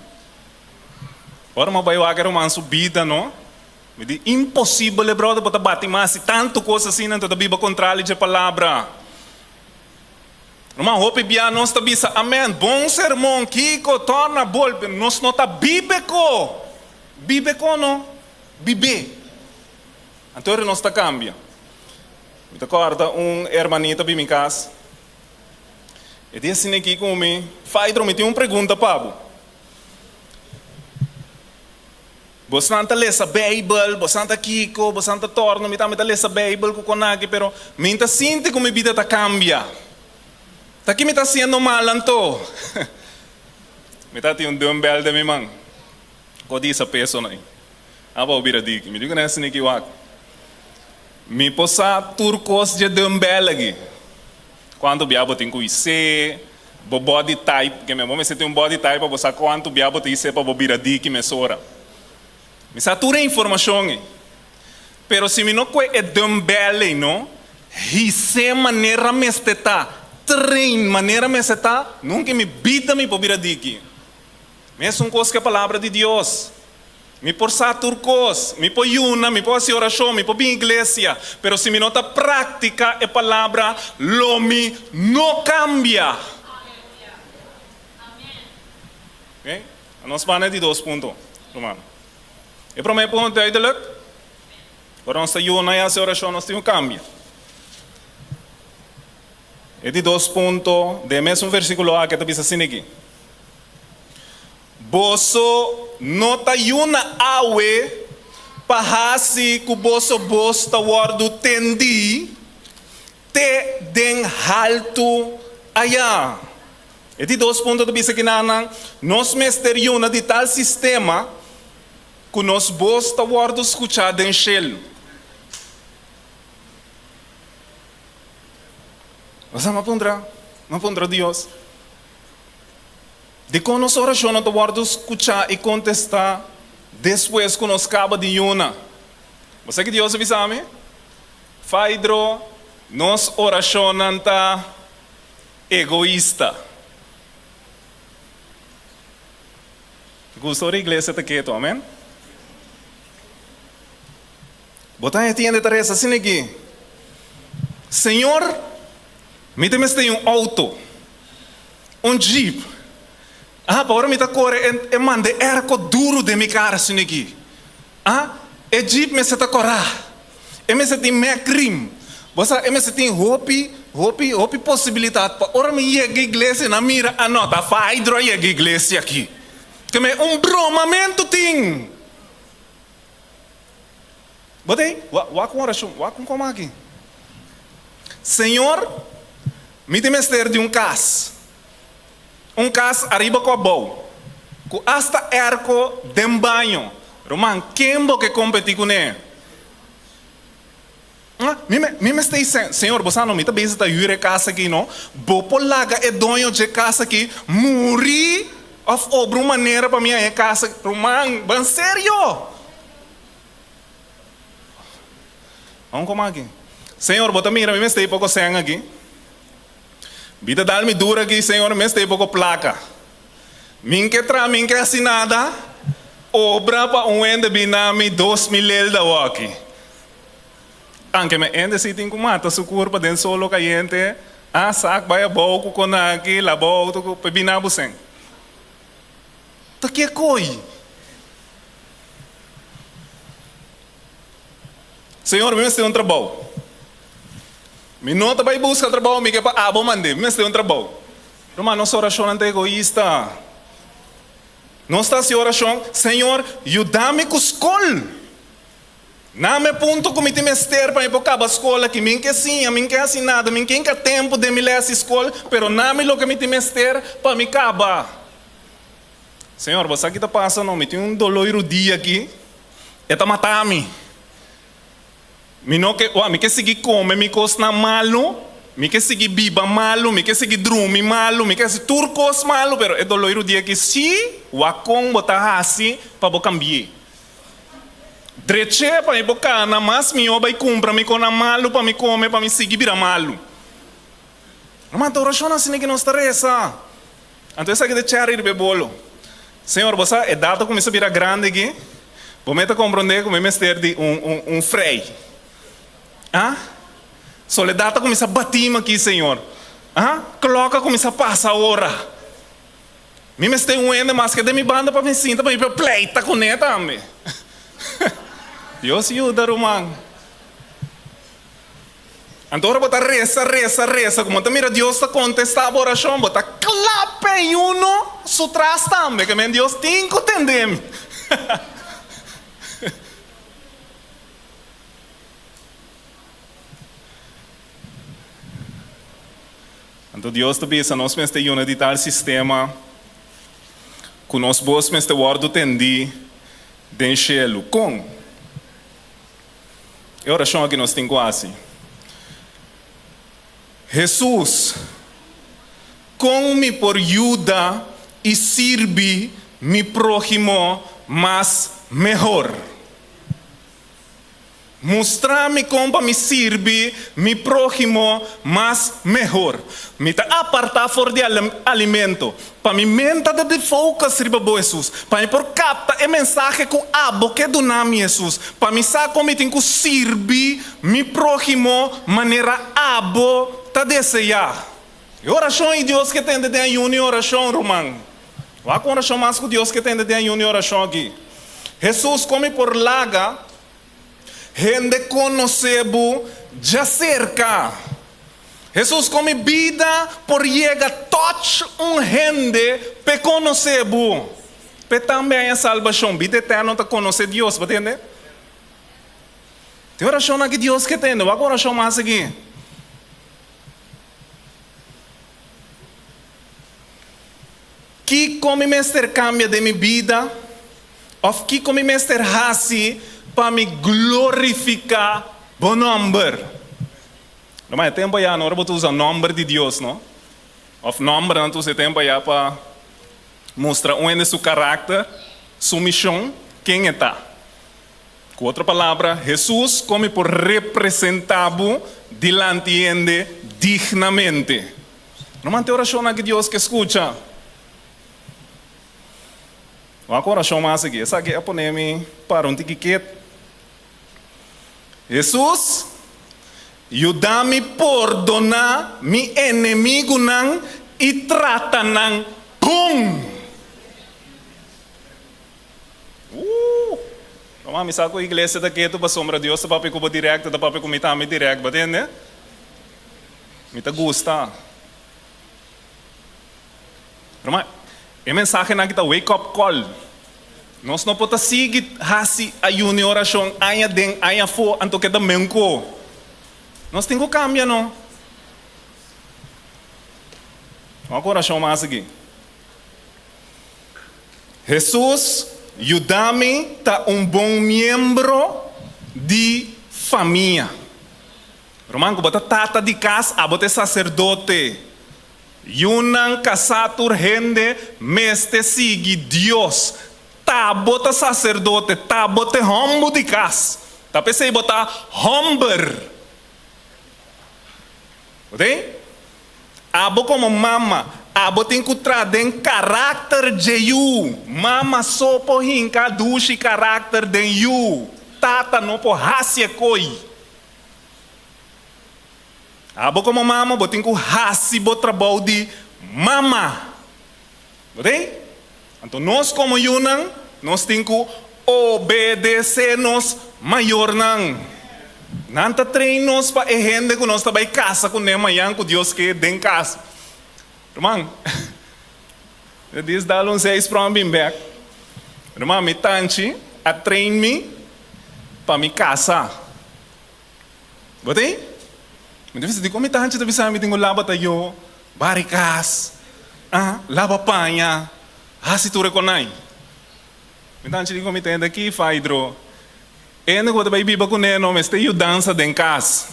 Ora m'a bai wak e ruman su bida no, mi di imposibel e brother bo ta bati man hasi tantu kos asina anto ta biba kontrali dje palabra. Ruman hopi bia nos ta bisa amen, bon sermon, kiko, torna, bolbe, nos no ta bibe ko. Bibe ko no? Bibé. Anto ora nos ta kambia. Mi ta kòrda un hermanita bin mi kas. E di asina aki ku mi, Faidro, mi tin un pregunta pa bo. Bosnan ta lesa Beibel, bosnan ta kiko, bosnan ta torno, mi tambe ta lesa Beibel ku konaki, pero mi ta sinti ku mi bida ta kambia. Ta ki mi ta hasiendo mal anto? Mi ta tin un dumbbell den mi man. Ko di sa peso nai. Aba bo bira diki. Mi di ku nan esaki wak. Mi por sa tur kos dje dumbbell aki. Kuantu bia bo tin ku isé, bo body type, ke men bo mester tin un body type pa bo sa kuantu bia bo ta isé pa bo bira diki mesora. Mi sa tur e informashon ei. Pero si mi no kue e dumbbell ei no, hisé manera mester ta, train manera mester ta, nunka mi bida mi por bira diki. Mesun kos ku e Palabra di Dios. Mi por sa tur kos, mi por yuna, mi por hasi orashon, mi por bin iglesia, pero si mi no ta praktika e Palabra, lo mi no kambia. Oké, nos ban na e di dos punto, rumannan. E promé punto duidelik, ora nos ta yuna i hasi orashon nos tin ku kambia. E di dos punto den e mesun versíkulo aki ta bisa asina aki. Boso no ta yuna awe pa hasi ku boso bos ta wòrdu tendí te den haltu ayá. E di dos punto ta bisa kinanan, nos mester yuna di tal sistema ku nos bos ta wòrdu skuchá den shelu. Nos a puntra, nos a puntra Dios. Dikon nos orashonnan ta wòrdu skuchá i kontestá despues ku nos kaba di yuna? Bo sa ki Dios a bisa mi? Faidro, nos orashonnan ta egoista. Gusta ora iglesia ta ketu, amen? Bo ta hetiende ta resa asina aki, Señor, mi ta mester un outo. Un jeep. Ah, pa ora mi ta kore e e manda e airco duru den mi kara asina aki. Ah, e jeep mester ta kòrá. E mester tin mek rim. Bo sa, e mester tin hopi, hopi, hopi posibilitat pa ora mi yega iglesia nan mira, ah no, ta Faidro a yega iglesia aki. Ke me un bromamentu tin. Bo ta ei? Wak un orashon, wak un koma aki. Señor, mi tin mester di un kas. Un kas ariba ku abou, ku asta airco den baño. Ruman, ken bo ke kompetí kuné? Mi mi mester ei, Señor, bo sa no, mi ta bezig ta hür e kas aki, no. Bo por laga e doño dje kas aki muri òf obra un manera pa mi haña e kas aki. Ruman, ban serio! Aun como aki. Señor, bo ta mira mi mester poko sen aki. Bi ta dal mi duro aki, Señor, mi mester poko placa. Min ke tra, min ke hasi nada. Obra pa un hende bin na mi 2000 elda awoki. Anke mi hende si tin ku mata su kurpa den solo kayente, a sak bai abou ku konaki, laba outo ku pa bin na bo sen. Ta ke koi? Señor, mi mester un trabou. Mi no ta bai buska trabou, mi ke pa abo mand'é. Mi mester un trabou. Ruman, nos orashonnan ta egoista. Nos ta hasi orashon, Señor, yuda mi ku skol. Na mi punto ku mi tin mester pa mi por kaba skol aki. Mi ke siña, mi ke hasi nada, mi ke hinka tempu den mi lès di skol, pero na mi loke mi tin mester pa mi kaba. Señor, bo sa ki ta pasa no? Mi tin un doló i rudia aki, e ta mata mi. Mi no ke, wak, mi ke sigui kome mi kosnan malu, mi ke sigui biba malu, mi ke sigui drumi malu, mi ke hasi tur kos malu, pero e doló i rudia aki sí, wak kon bo ta hasi pa bo kambi'é. Drech'é pa mi por kana mas mihó bai kumpra mi kona malu pa mi kome pa mi sigui bira malu. Ruman, ta orashon asina ki nos ta resa. Anto esaki ta cherry riba e bolo. Señor, bo sa e data ku mi sa bira grandi aki, bo mester komprondé ku mi mester di un un un frei. Ah? Soledat a kuminsá batí mi aki, Señor. Ah? Klòk a kuminsá pasa ora. Mi mester un hende maske den mi banda pa mi sinta pa mi por pleita kuné tambe. Dios yuda, ruman. Anto ora bo ta resa, resa, resa, komo bo ta mira Dios ta kontestá bo orashon, bo ta klap e uno su tras tambe, ke men Dios tin ku tende mi. Anto Dios ta bisa nos mester yuna di tal sistema ku nos bos mester wòrdu tendí den shelu. Kon? E orashon aki nos tin ku hasi. Hesus, kon mi por yuda i sirbi mi próhimo mas mehor? Mustra mi kon pa mi sirbi mi próhimo mas mehor. Mi ta apartá for di alimento, pa mi menta ta di focus riba bo, Hesus, pa mi por kapta e mensahe ku abo ke duna mi, Hesus, pa mi sa kon mi tin ku sirbi mi próhimo manera abo ta deseá. E orashon ei Dios ke tende den ayuno i orashon, ruman. Wak un orashon mas ku Dios ke tende den ayuno i orashon aki. Hesus, kon mi por laga Hende konosé bo djaserka. Hesus kon mi bida por yega touch un hende p'e konosé bo, p'e tambe haña salbashon. Bida eterno ta konosé Dios, bo tende? Tin orashonnan ki Dios ke tende. Wak un orashon mas aki. Kiko mi mester kambia den mi bida òf kiko mi mester hasi pa mi glorifiká bo nòmber? Lo e tempu ayá no ora bo ta usa nòmber di Dios, no? Òf nòmbernan ta usa e tempu ayá pa mustra un hende su karakter, su mishon, ken e ta. Ku otro palabra, Hesus kon mi por representá bo dilanti hende dignamente? No mante orashonnan ki Dios ke skucha. Wak un orashon mas aki. Esaki a pone mi para un tiki ket. Hesus, yuda mi pordoná mi enemigunan i trata nan bon. Ooh! Toma, mi sa ku iglesia ta ketu pasobra Dios ta papia ku bo dirèkt, e ta papia ku mi tambe dirèkt, bo tende? Mi ta gusta. Ruman, e mensahenan aki ta wake up call. Nos no por ta sigui hasi ayuno i orashon aña den aña afó anto keda menko. Nos tin ku kambia no. Wak un orashon mas aki. Hesus yuda mi ta un bon miembro di famia. Ruman, ku bo ta tata di kas, abo ta e saserdote. Yunan kasá tur hende mester sigui Dios. Ta bo ta saserdote, ta bo ta e hòmber di kas. Ta p'esei bo ta hòmber. Bo tin? Abo komo mama, abo tin ku traha den karakter dje yu. Mama so por hinka dushi karakter den yu. Tata no por hasi e koi. Abo komo mama, bo tin ku hasi bo trabou di mama. Bo tin? Anto nos komo yunan, nos tin ku obedesé nos mayornan. Nan ta train nos pa e hende ku nos ta bai kasa kuné mañan ku Dios ke den kas. Ruman, mi dis dal un seis pron bin bek. Ruman, mi tanchi a train mi pa mi kasa. Bo tin? Mi ta bisa, dikon mi tanchi ta bisa mi tin ku laba tayo, bari kas, ah, laba paña, hasi tur e konai? Mi tanchi di ku mi tende aki, Faidro, e hende ku bo ta bai biba kuné no mester yudansa den kas.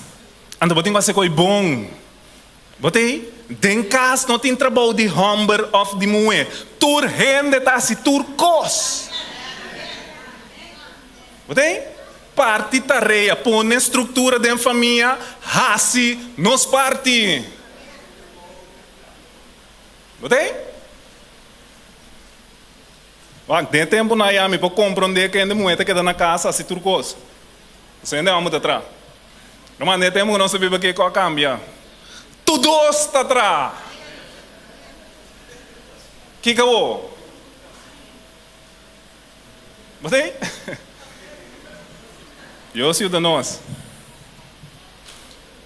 Anto bo tin ku hasi koi bon. Bo tin? Den kas no tin trabou di hòmber òf di muhé. Tur hende ta hasi tur kos. Bo tin? Parti tarea, pone struktura den famia, hasi nos parti. Bo ta ei? Wak, den e tempunan ya mi por komprondé ku hende muhé ta keda na kas hasi tur kos. Pasobra hende hòmber ta traha. Ruman, den e tempu ku nos ta biba kiko a kambia? Tur dos ta traha! Kiko awor? Bo ta ei? Dios yuda nos.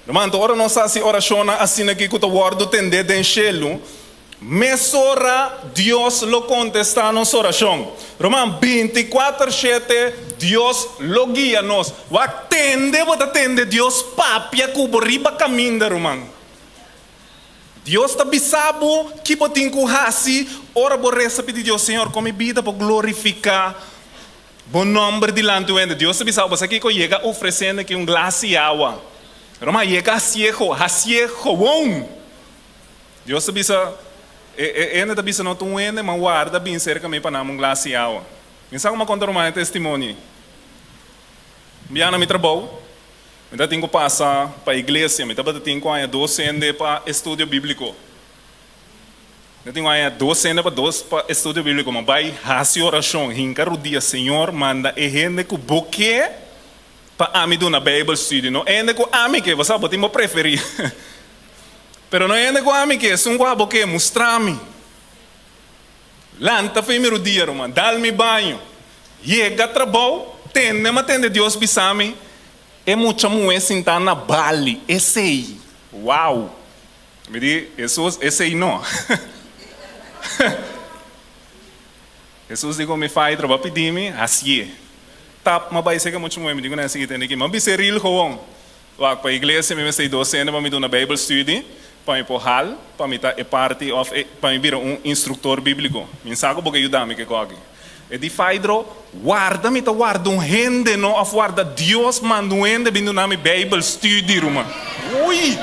Ruman, ora nos hasi orashonnan asina aki ku ta wòrdu tendé den shelu, mesora Dios lo kontestá nos orashon. Ruman, binti kuater shete Dios lo guia nos. Wak tende bo ta tende Dios papia ku bo riba kaminda, ruman. Dios ta bisa bo ki bo tin ku hasi ora bo resa pidi Dios, Señor, kon mi bida por glorifiká Bo nòmber dilanti wende. Dios ta bisa bo, Bo sa kiko? Yega ofresé aki un glas di awa. Roma, yega hasié ho, hasié gewoon. Dios ta bisa, E, e hende ta bisa, No ta un hende, ma warda bin serka mi pa nan un glas di awa. Mi sa kuma konta ruman e testimonio ei. Un biaha na mi trabou, Mi ta tin ku pasa pa iglesia. Mi tabata tin ku haña dos hende pa estudio bíbliko. Mi ta tin ku haña dos hende pa dos pa estudio bíbliko. Mi a bai hasi orashon, hinka rudia, Señor, manda e hende ku Bo ke pa ami duna Beibel studio. No e hende ku ami ke, bo sa, bo tin bo preferí. Pero no e hende ku ami ke, esun ku abo ke, mustra mi. Lanta fo'i mi rudia, ruman, dal mi baño, yega trabou, tende mi a tende Dios bisa mi, E mucha muhé sintá na bali, esei, wow! Mi di, Hesus, esei no. Hesus di ku mi, Faidra, bo a pidi mi, hasié. Tap, m'a bai seka mucha muhé, mi di ku nan e sigui tende aki. M'a bis'é ril gewoon. Wak, pa iglesia mi mester dos hende pa mi duna Bijbel studie, pa mi por hal, pa mi ta e parti of e, pa mi bira un instruktor bíbliko. Mi sa ku bo ke yuda mi ke koki. E di Faidro, Warda mi ta warda un hende no of warda Dios manda un hende bin duna mi Bijbel studie, ruman. Ui!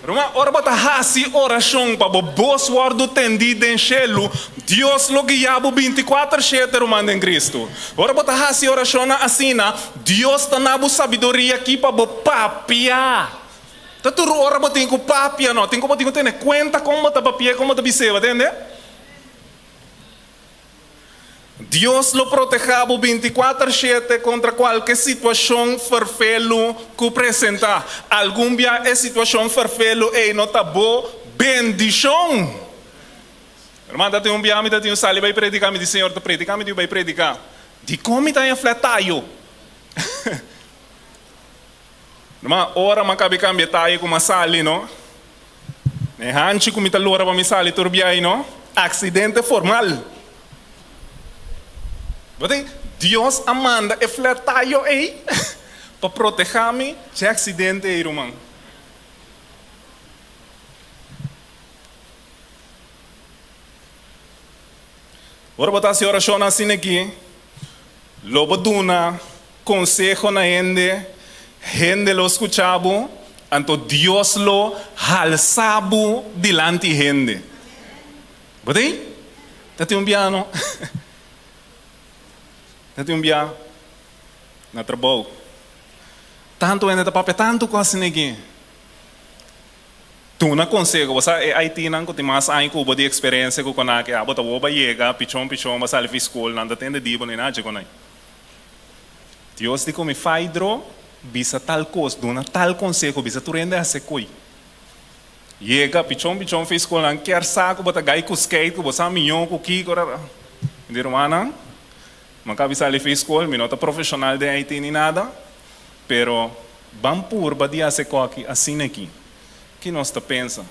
Ruman, ora bo ta hasi orashon pa bo bos wòrdu tendí den shelu, Dios lo guia bo binti kuater shete, ruman den Kristu. Ora bo ta hasi orashonnan asina, Dios ta na bo sabiduria aki pa bo papia. Ta tur ora bo tin ku papia, no? Tin ku bo tin ku tene kuenta kon bo ta papia i kon bo ta bis'é, bo tende? Dios lo protehá bo bintikuater shete kontra kualke situashon ferfelu ku presentá. Algun bia e situashon ferfelu ei no ta bo bendishon. Herman, ta tin un bia mi ta tin un sali bai prediká, mi di, Señor, ta prediká mi tin bai prediká. Dikon mi ta haña flèt tayo? Herman, ora mi a kabi kambia e tayo ku mi a sali no, E hanchi ku mi ta lora pa mi sali tur biahi no, aksidente formal. Bo tin, Dios a manda e flat tayo ei pa protehá mi dje aksidente ei, ruman. Ora bo ta hasi orashonnan asina aki, lo bo duna konseho na hende, hende lo skucha bo, anto Dios lo halsa bo dilanti hende. Bo ta ei? Ta tin un bia no? Ta tin un bia na trabou. Tantu hende ta papia tantu kos asina aki. Duna konseho, bo sa e IT nan ku tin mas aña ku bo di eksperensia ku konaki, abo ta woba yega pichon pichon bo sali fi skol nan ta tende di bo ni nachi konai. Dios di ku mi Faidro bisa tal kos, duna tal konseho, bisa tur hende hasi koi. Yega pichon pichon fi skol nan kier sa ku bo ta gai ku skate ku bo sa mió ku kiko rara. Mi di rumannan, mi a kabi sali fi skol, mi no ta profeshonal den IT ni nada, pero ban purba di hasi koki asina aki. Ki nos ta pensa?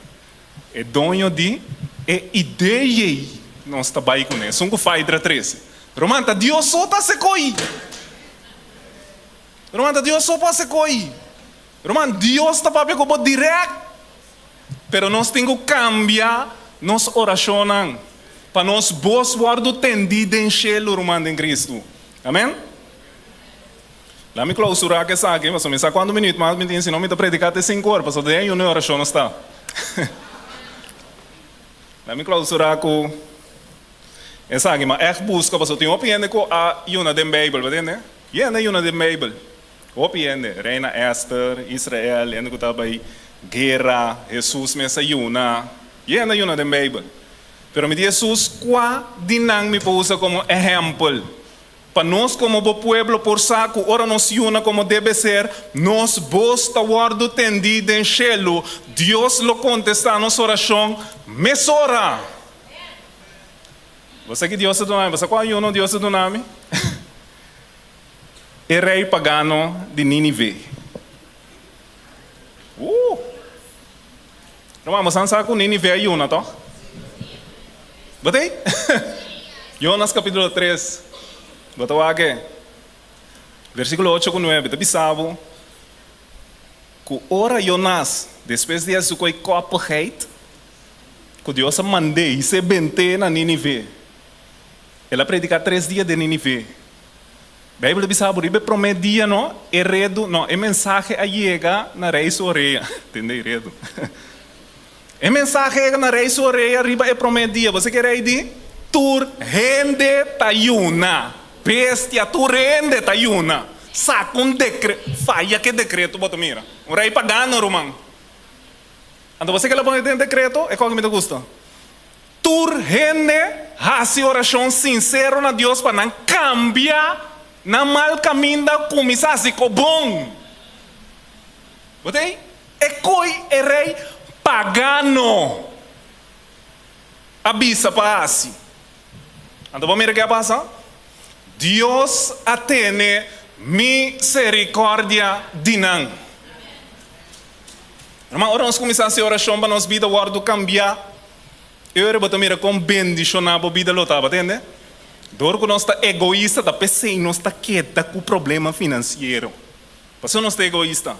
E doño di e idea nos ta bai kuné, esun ku Faidra trese. Ruman, ta Dios so ta hasi koi. Ruman, ta Dios so por hasi koi. Ruman, Dios ta papia ku bo dirèkt. Pero nos tin ku kambia nos orashonnan pa nos bos wòrdu tendí den shelu, ruman den Kristu. Amèn? La mi clausura cu esaki, pasobra mi sa cuanto minuut mas mi tin, si no mi ta predica te cinco ora, pasobra den ayuno y oracion nos ta. La mi clausura cu esaki, ma echt busca, pasobra tin hopi hende cu a yuna den Bijbel, bo tende? Hende a yuna den Beibel. Hopi hende, Reina Esther, Israel, hende ku ta bai guera, Hesus mes a yuna. Hende a yuna den Beibel. Pero mi di Hesus, kua di nan mi por usa komo ehèmpel pa nos komo bo pueblo por sa ku ora nos yuna komo debe ser, nos bos ta wòrdu tendí den shelu, Dios lo kontestá nos orashon mesora? Bo sa ki Dios a duna mi? Bo sa kua ayuno Dios a duna mi? E rei pagano di Nínive. Uh! Ruman, bo san sa ku Nínive a yuna, tòg? Bo ta ei? Jonas kapítulo tres, bo ta wak e versíkulo ocho ku nuebe, ta bisa bo ku ora Jonas, despues di a su koi kòpigheid, ku Dios a mand'é i se bent'é na Nínive, el a prediká tres dia den Nínive. Beibel ta bisa bo riba e promé dia no, e redu, no, e mensahe a yega na rei su orea. Tende e redu. E mensahe a yega na rei su orea riba e promé dia. Bo sa ke rei di? Tur hende ta yuna. Bestia, tur hende ta yuna. Saka un dekre, faya ke dekreto bo ta mira. Un rei pagano, ruman. Anto bo sa ke el a pone den dekreto? E kos mi ta gusta. Tur hende hasi orashon sinsero na Dios pa nan kambia nan mal kaminda kuminsá hasi ko bon. Bo ta ei? E koi e rei pagano a bisa pa hasi. Anto bo mira ke a pasa? Dios a tene miserikòrdia di nan. Herman, ora nos kuminsá hasi orashon pa nos bida wòrdu kambiá, e ora bo ta mira kon bendishoná bo bida lo tabata, tende? Dor ku nos ta egoista, ta p'esei nos ta keda ku problema finansiero. Pasobra nos ta egoista.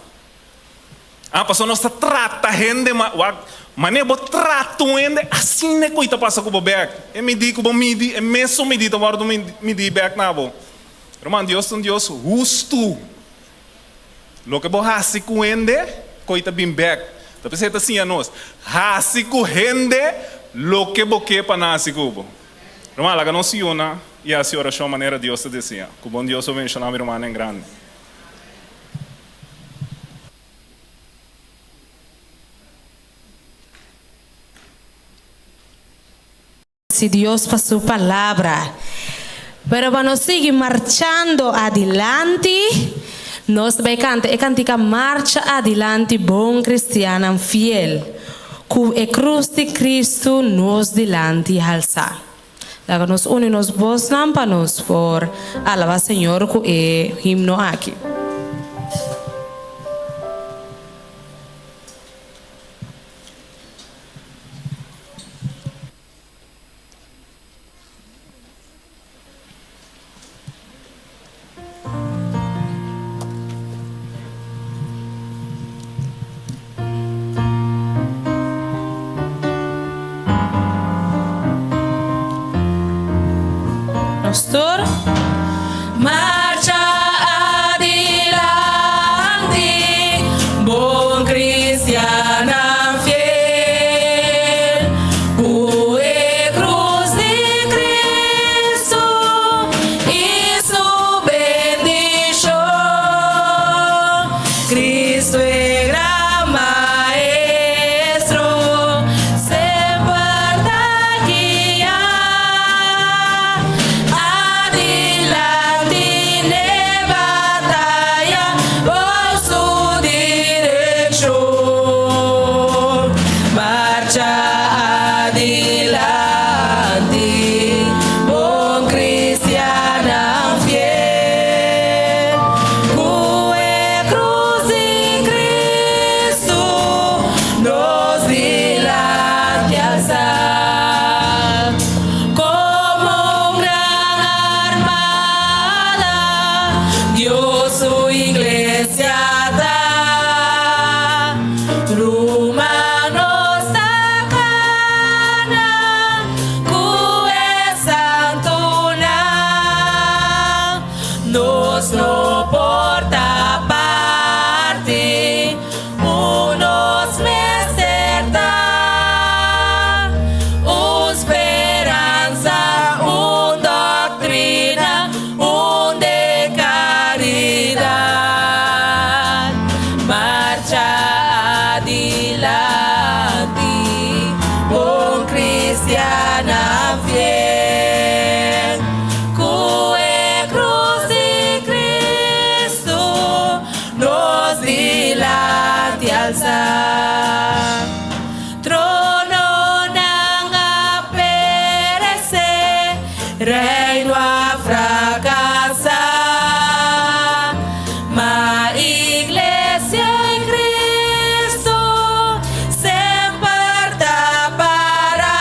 Ah, pasobra nos ta trata hende ma, wak, manera bo trata un hende, asina e koi ta pasa ku bo bèk. E midí ku bo midi, e mesun midí ta wòrdu midí bèk na bo. Ruman, Dios ta un Dios hustu. Loke bo hasi ku hende, koi ta bin bèk. Ta p'esei e ta siña nos, Hasi ku hende loke bo ke pa nan hasi ku bo. Ruman, laga nos yuna i hasi orashon manera Dios ta deseá. Ku bon Dios bo bendishoná mi rumannan grandi. Si Dios pa su palabra. Pero pa nos sigui marchando adilanti, nos ta bay canta e cantica Marcha Adilanti Bon Cristiannan Fiel, cu e cruz di Cristo nos dilanti halsa. Laga nos uni nos bosnan pa nos por alaba Señor cu e himno aki. Nos tur marcha adilanti, bon cristianan fiel, cu e cruz di Cristo y su bendicion, Cristo e gran Maestro semper ta guia. alsa. Trononan a peresé, reino a frakasá. Ma Iglesia di Kristu semper ta para.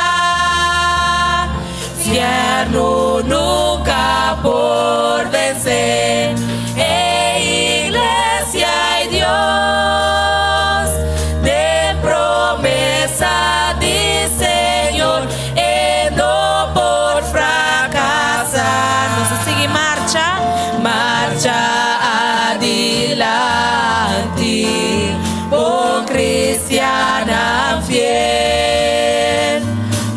Fièrnu nunka por vense e Iglesia di Dios. Den promesa di Señor e no por frakasá. Nos sigui marcha, marcha adilanti, bon kristiannan fiel.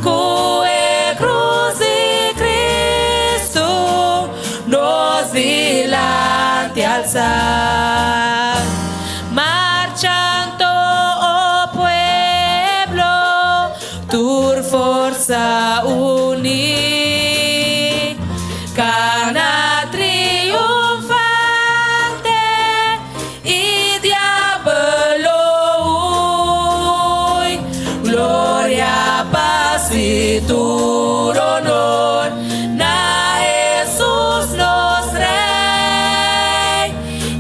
Ku e krus di Kristu nos dilanti alsa. Marcha anto, oh pueblo, tur forsa uni. Kana triunfante i diabel lo hui. Gloria, pas i tur honor na Hesus nos Rei.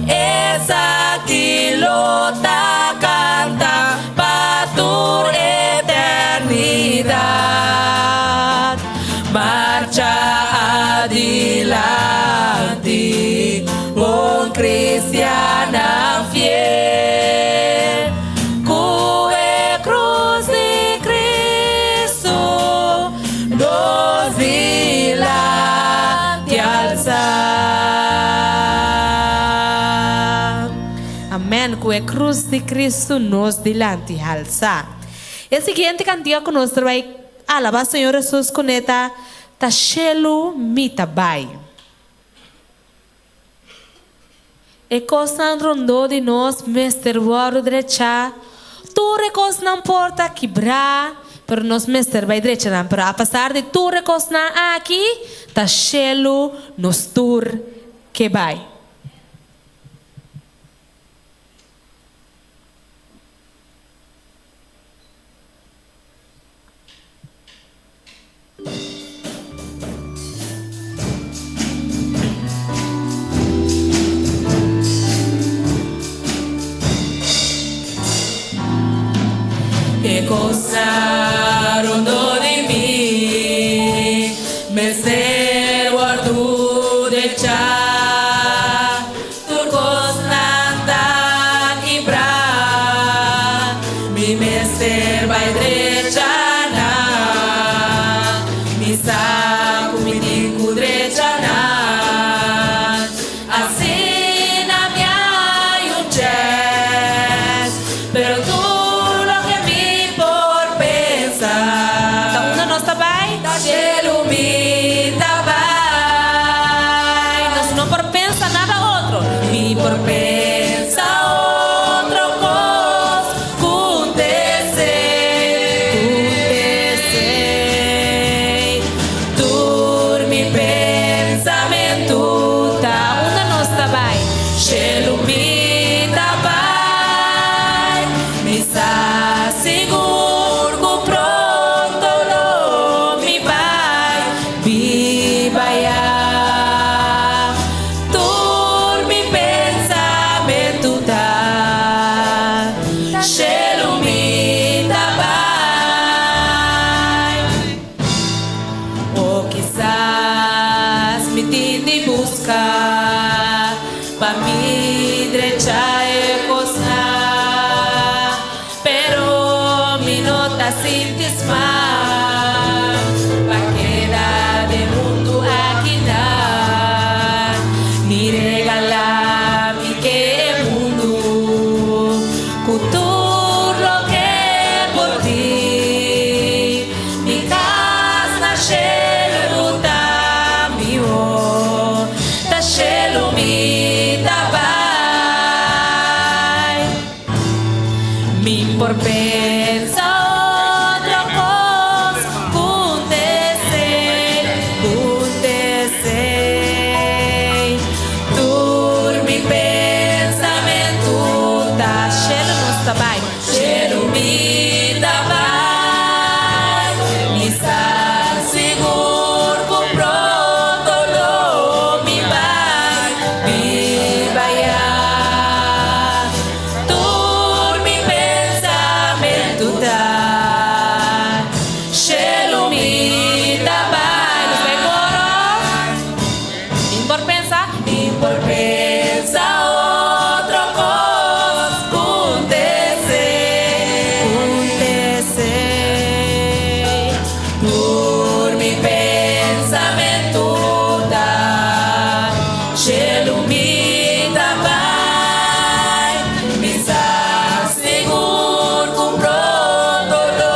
Esaki lo ta kanta pa tur eternidat. Marcha adilanti, bon kristiannan fiel. Ku e krus di Kristu nos dilanti alsa. Amèn. Ku e krus di Kristu nos dilanti alsa. E siguiente kantika ku nos ta bai alabá Señor Hesus kuné ta Ta shelu mi ta bai. E kosnan rondó di nos mester wòrdu drechá. Tur e kosnan por ta kibrá, pero nos mester bai drecha nan. Pero apesar di tur e kosnan aki, ta shelu nos tur ke bai. E kosnan rondó di mi mester wòrdu drechá. Tur kosnan ta kibrá, mi mester bai drecha nan. Mi sa ku mi tin ku drecha nan. Asina mi hay un chèns, pero tur loke mi por pensa. Ta unda nos ta bai? Ta shelu mi ta bai. Nos no por pensa nada otro. Mi por pensa otro kos ku un tesei, ku un tesei. Tur mi pensamentu ta unda nos ta bai. Shelu mi ta bai. Mi sa sigur ku pronto lo mi bai biba ya. Tur mi pensamentu ta shelu mi ta bai. O kisas mi tin di buska pa mi drecha e kosnan, pero mi no ta sinti smak pa keda den mundu akinan. Ni regalá mi ke e mundu ku tur loke por tin. Mi kas na shelu ta mihó, ta shelu mi ta bai. Mi por pensa otro kos ku un deseo, ku un deseo. Tur mi pensamentu ta shelu nos. ta bai. Shelu mi ta bai, mi sa sigur ku pronto lo mi bai biba ya. Tur mi pensamentu ta, Shelu mi ta bai. Nos bai koro. Mi por pensa. Mi por pensa otro kos ku t'esei. Ku t'esei. Tur mi pensamentu ta, Shelu mi ta bai. Mi sa sigur ku pronto lo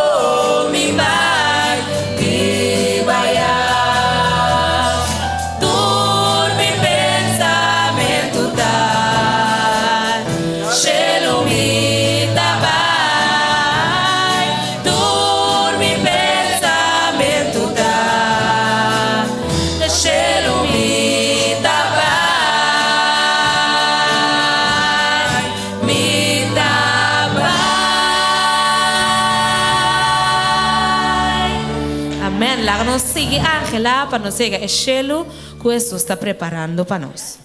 mi bai biba ya. Tur mi pensamentu ta, Shelu mi ta bai. Tur mi pensamentu ta, Shelu mi ta bai. Mi ta bai. Amen. Laga nos sigui Angela pa nos yega e shelu ku Hesus ta preparando pa nos.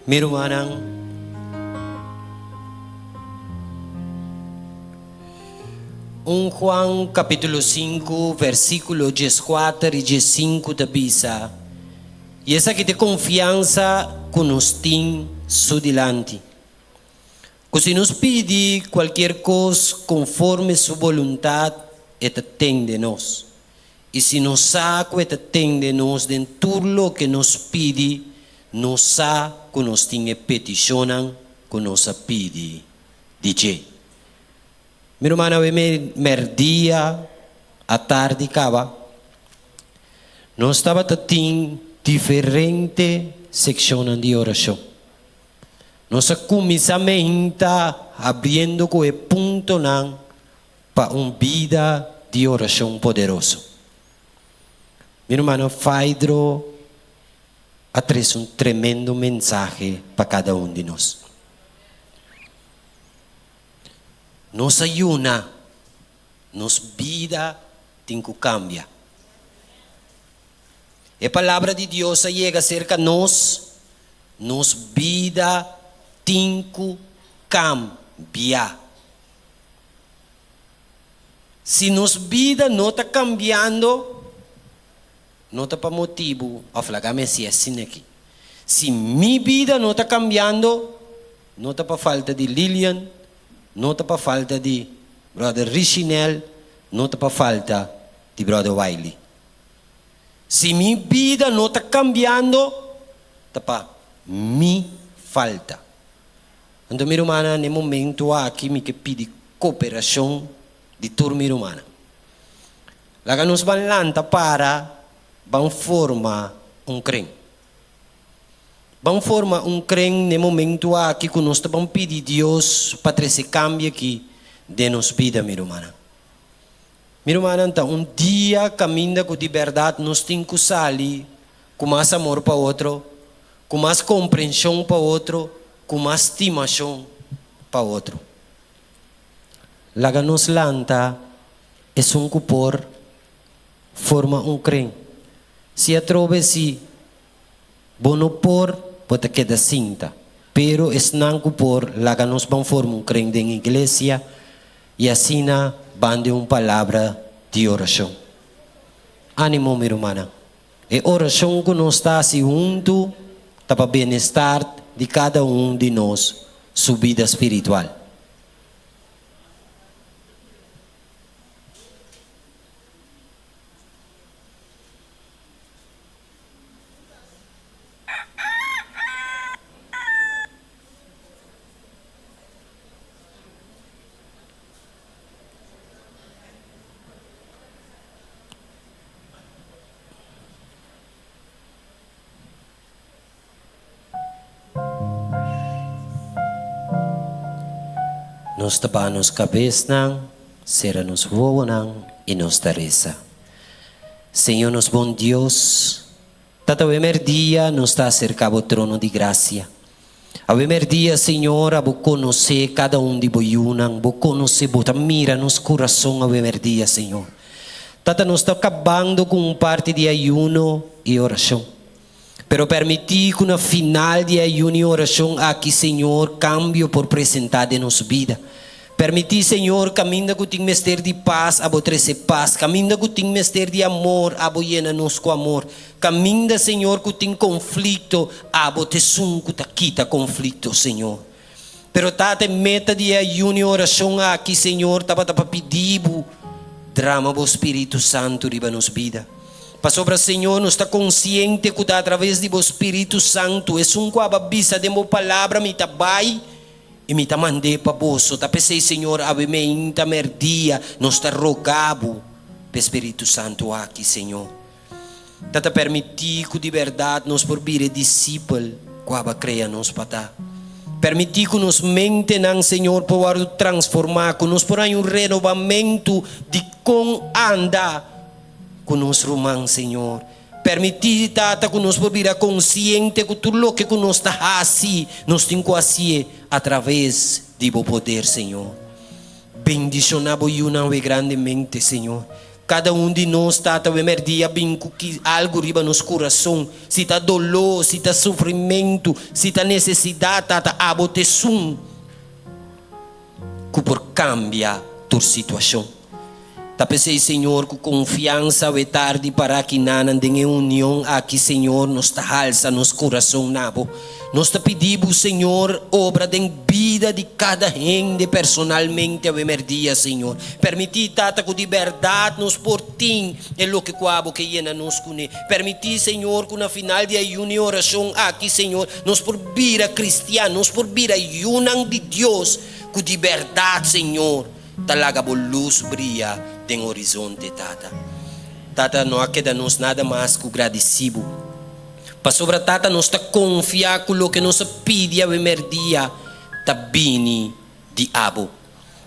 Mi rumannan, un Juan capítulo 5 versículo 14 y 15 ta bisa, I esaki ta e konfiansa ku nos tin su dilanti, ku si nos pidi kualkier kos konforme su boluntat, e ta tende nos. I si nos sa ku e ta tende nos den tur loke nos pidi, nos sa ku nos tin e petishonnan ku nos a pidi di dje. Mi ruman, awe mèrdia atardi kaba, nos tabata tin diferente sekshonnan di orashon. Nos a kuminsá meinta habriendo ku e puntonan pa un bida di orashon poderoso. Mi rumannan, Faidro a trese un tremendo mensahe pa kada un di nos. Nos a yuna, nos bida tin ku kambia. E palabra di Dios a yega serka nos, nos bida tin ku kambia. Si nos bida no ta kambiando, no ta pa motibu, òf laga mi hasi asina aki, si mi bida no ta kambiando, no ta pa falta di Lilian, no ta pa falta di Brother Richinel, no ta pa falta di Brother Wiley. Si mi bida no ta kambiando, ta pa mi falta. Anto mi rumannan, na e momento aki mi ke pidi koperashon di tur mi rumannan. Laga nos ban lanta para ban forma un kren. Ban forma un kren na e momento aki ku nos ta ban pidi Dios pa trese kambio aki den nos bida, mi rumannan. Mi rumannan, ta un dia kaminda ku di bèrdat nos tin ku sali ku mas amor pa otro, ku mas komprenshon pa otro, ku mas stimashon pa otro. Laga nos lanta esun ku por forma un kren. Si atrobe si bo no por, bo ta keda sinta. Pero esnan ku por, laga nos ban forma un kren den iglesia i asina ban den un palabra di orashon. Animo mi rumannan. E orashon ku nos ta hasi huntu ta pa benestar di kada un di nos su bida spiritual. Nos ta baha nos kabesnan, sera nos wowonan i nos ta resa. Señor nos bon Dios, Tata awe merdia nos ta aserka bo trono di grasia. Awe merdia Señor abo konosé kada un di bo yunan, bo konosé, bo ta mira nos kurason awe merdia Señor. Tata nos ta kabando ku un parti di ayuno i orashon. Pero permití ku na final di e ayuno i orashon aki, Señor, kambio por presentá den nos bida. Permití, Señor, kaminda ku tin mester di pas, abo trese pas. Kaminda ku tin mester di amor, abo yena nos ku amor. Kaminda, Señor, ku tin konflikto, abo ta esun ku ta kita konflikto, Señor. Pero, Tata, e meta di e ayuno i orashon aki, Señor, tabata pa pidi Bo drama Bo Spiritu Santu riba nos bida. Pasobra, Señor, nos ta konsiente ku ta atraves di Bo Spiritu Santu, esun ku aba bisa den Bo Palabra, Mi ta bai i Mi ta mand'é pa boso. Ta p'esei, Señor, awe meinta merdia nos ta roga Bo p'e Spiritu Santu aki, Señor. Ta ta permití ku di bèrdat nos por bira e disipel ku aba krea nos pa ta. Permití ku nos mentenan, Señor, por wòrdu transformá, ku nos por haña un renobamentu di kon anda ku nos ruman, Señor. Permití, Tata, ku nos por bira konsiente ku tur loke ku nos ta hasi, nos tin ku hasié atraves di Bo poder, Señor. Bendishoná Bo yunan awe grandemente, Señor. Kada un di nos, Tata, we mèrdia bin ku ki algu riba nos kurason, si ta doló, si ta sufrimentu, si ta nesesidat, Tata, abo ta esun ku por kambia tur situashon. Ta p'esei, Señor, ku konfiansa we tardi para kinanan den e union aki, Señor, nos ta halsa nos kurason na bo. Nos ta pidi bo, Señor, obra den bida di kada hende personalmente awe mèrdia, Señor. Permití, Tata, ku di bèrdat nos por tin e loke ku abo ke yena nos kuné. Permití, Señor, ku na final di ayuno i orashon aki, Señor, nos por bira kristian, nos por bira yunan di Dios ku di bèrdat, Señor, ta laga bo lus bria den horizonte, Tata. Tata, no a keda nos nada mas ku gradisí bo. Pasobra Tata nos ta konfia ku loke nos a pidi awe merdia ta bini di abo.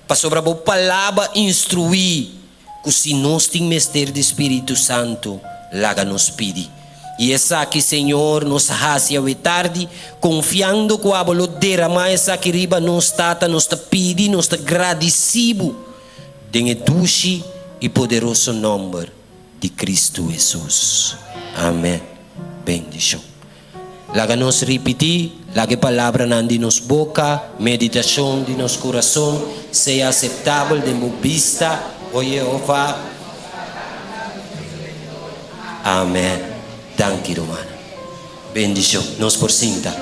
Pasobra bo Palabra instruí ku si nos tin mester di Spiritu Santu, laga nos pidi. I esaki, Señor, nos a hasi awe tardi, konfiando ku abo lo deramá esaki riba nos. Tata, nos ta pidi, nos ta gradisí bo den e dushi i poderoso nòmber di Cristo Hesus. Amen. Bendicion. Laga nos ripiti, laga e palabranan di nos boca, meditacion di nos curason sea aceptabel den bo bista, o Jehova. Amen. Danki, rumannan. Bendicion. Nos por sinta.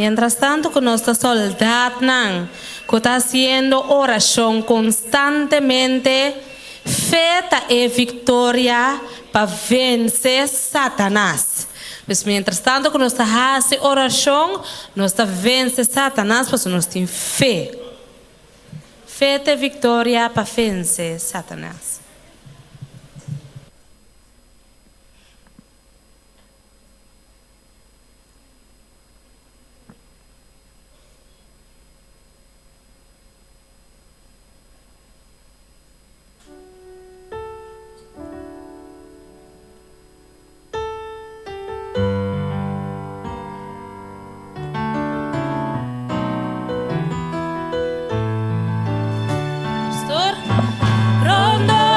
Mientras tanto ku nos ta soldatnan ku ta hasiendo orashon konstantemente, fe ta e viktoria pa vense Satanas. Pues mientras tanto ku nos ta hasi orashon, nos ta vense Satanas pasobra nos tin fe. Fe ta e viktoria pa vense Satanas. Pastor. Rondo.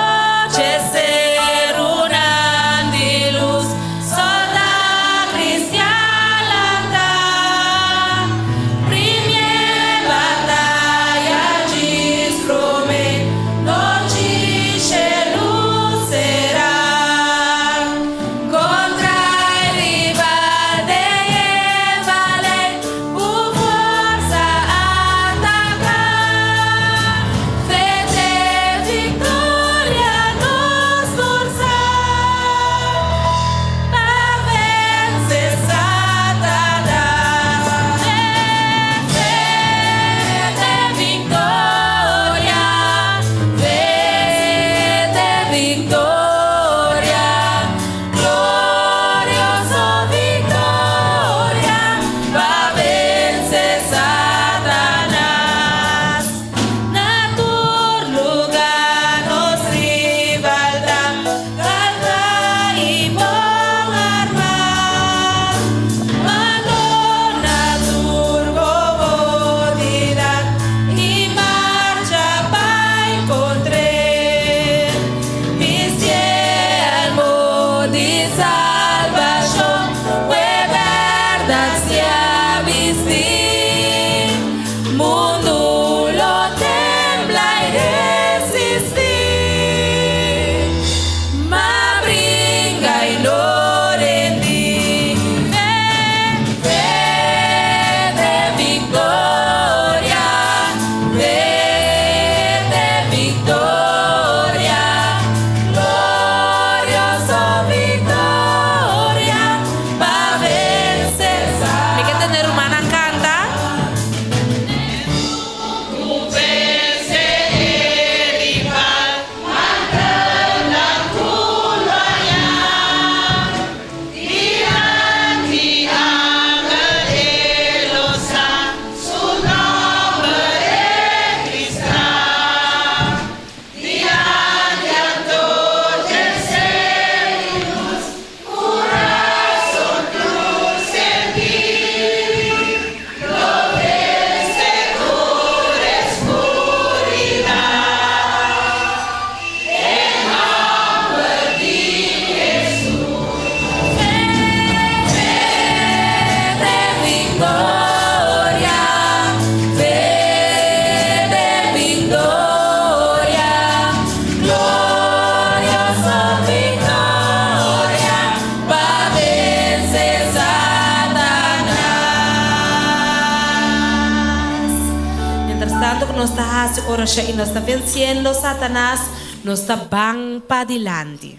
hasi orashon i nos ta vensiendo Satanas, nos ta ban padilanti.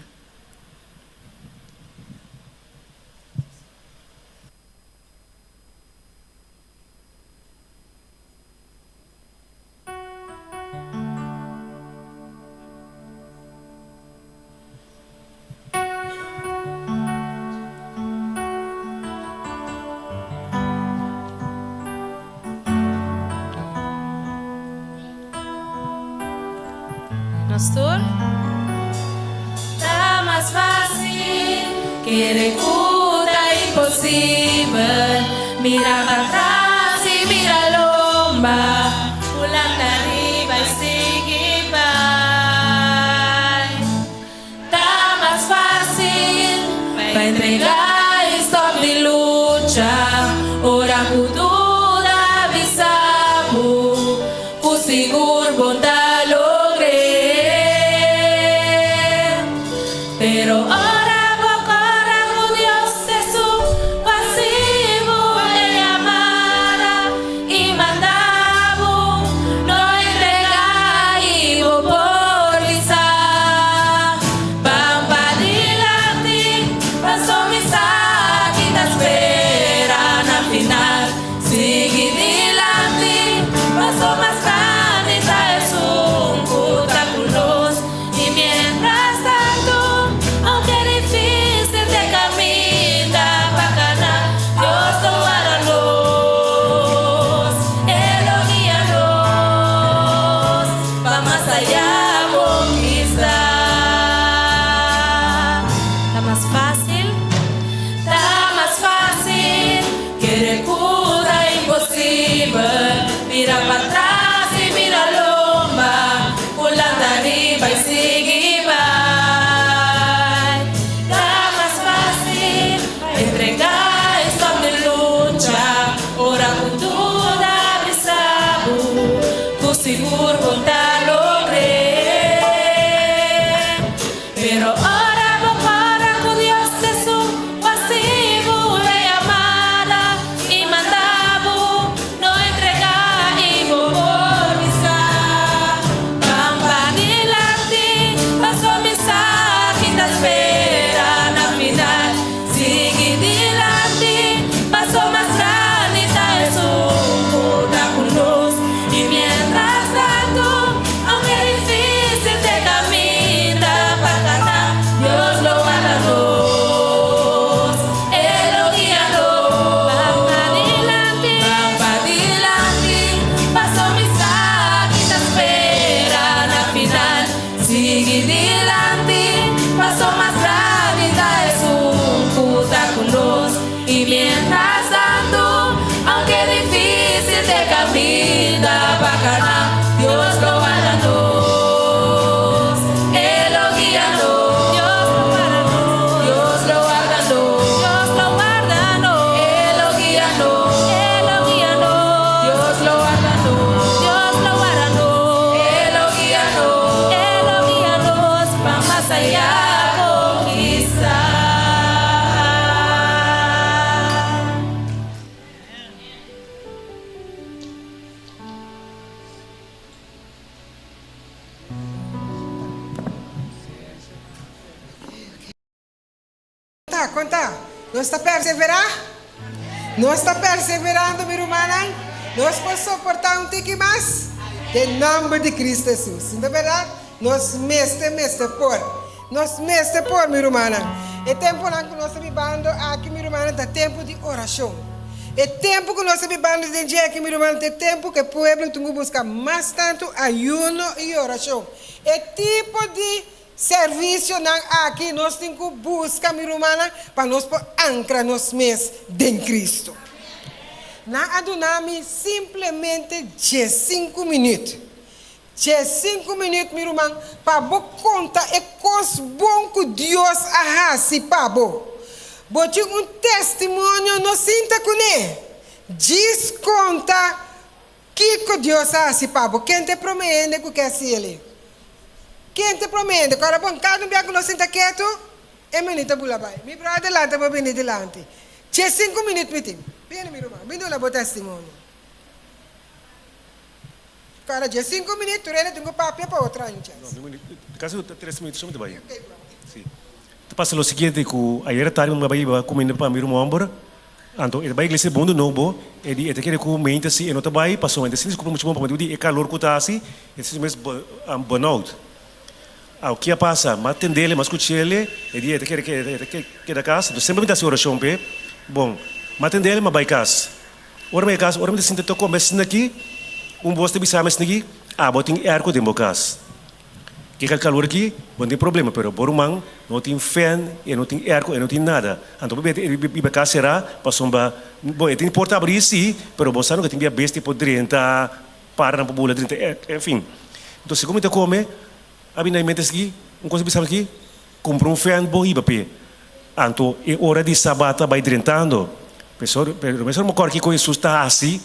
Nos tur? Ta mas fácil kere ku ta imposibel mira patras i bira lomba Hulanda riba i sigui bai Ta mas fácil pa entregá i stòp di lucha ora ku duda bisa bo ku sigur bo ta logr'é. Pero ora bo kòrda ku Dios Hesus ku a sibu e yamada i manda bo, no entregá i bo por bisa, Ban padilanti, paso mi sa ki ta spera na final. Sigui dilanti, paso mas grandi ta esun ku ta ku nos. I mientras tantu, aunke difícil t'e kaminda pa kana, Dios lo warda nos, E lo guia nos pa mas ayá konkistá. Ta mas fácil, ta mas fácil kere ku ta imposibel, mira patras i mira lomba. Ku lanta riba i sigui bai. Ta mas fácil entregá i stòp di lucha ora ku duda bisa bo ku sigur bo ta logr'é. Pero ora bo kòrda ku Dios Hesus ku a sibu e yamada i manda bo No entregá i bo por bisa, Ban padilanti, paso mi sa ki ta spera na final. Sigui dilanti, paso mas grandi ta esun ku ta ku nos. I mientras tantu, aunke difícil t'e kaminda pa kana, Dios lo warda nos, E lo guia nos. Ban padilanti, ban padilanti, paso mi sa ki ta spera na final. Sigui dilanti, paso mas grandi ta esun ku ta ku nos. I mientras tantu, aunke difícil t'e kaminda pa kana, Dios lo warda nos, E lo guia nos. Dios lo warda nos, Dios lo warda nos, Dios lo warda nos, E lo guia nos, E lo guia nos, Dios lo warda nos, Dios lo warda nos, E lo guia nos, E lo guia nos pa mas ayá konkistá. Ta, kon ta? Nos ta perseverá? Nos ta perseverando, mi rumannan? Nos por soportá un tiki mas? Den nòmber di Cristo Hesus. No ta bèrdat? Nos mester, mester por. Nos mester por, mi rumannan. E tempunan ku nos ta bibando aki, mi rumannan, ta tempu di orashon. E tempu ku nos ta bibando den dje aki, mi rumannan, ta e tempu ku e pueblo tin ku buska mas tantu ayuno i orashon. E tipo di Servisionan aki nos tin ku buska, mi rumannan, pa nos por ankra nos mes den Kristu. Nan a duna mi simplemente diesinku minüt. Diesinku minüt, mi ruman, pa bo konta e kos bon ku Dios a hasi pa bo. Bo tin un testimonio, no sinta kuné. Djis konta Kiko Dios a hasi pa bo? Ken ta e promé hende ku ke hasi el'e? Ken ta e promé hende? Kòrda bon, kada un bia ku nos sinta ketu, e minüt ta bula bai. Mi bròder lanta bo bini dilanti. Diesinku minüt mi tin. Bini, mi ruman, bin duna bo testimonio. Kòrda dje sinku minüt tur hende tin ku papia pa otro haña un chèns. No, kasi tres minüt so mi ta bai. Si. Ta pasa lo siguiente ku ayera tardi mi bai hiba kuminda pa mi ruman hòmber, anto e ta bai iglesia di Mundo Nobo, e di e ta kere ku mente si e no ta bai pasobra e ta sinti su kurpa muchu bon pa motibu di e kalor ku ta hasi e ta sinti su mes burnout. Aw ki a pasa? Mi a tendele, mi a skuchele, e di e ta kere ke e ta keda kas, anto semper mi ta hasi orashon p'e, bon, mi a tendele mi a bai kas. Ora mi a kas, ora mi ta sinta ta kome asina aki, un bos ta bisa mi asina aki, Abo tin airco den bo kas. Ke kal kalor aki, bo no tin problema, pero bo ruman no tin fan, e no tin airco, e no tin nada. Anto bo bete e biba kas será, pasobra, bon, e tin porta abrí sí, pero bo sa no ke tin bia bestia por drenta, paranan por bula drenta, en fin. Enton, segun mi ta kome, a bini na mi mente asina aki, un kos a bisa mi aki, Kumpra un fan bo hiba p'e. Anto e ora di Sabat a bai drentando. Pero mesora mi kòrda kiko Hesus ta hasi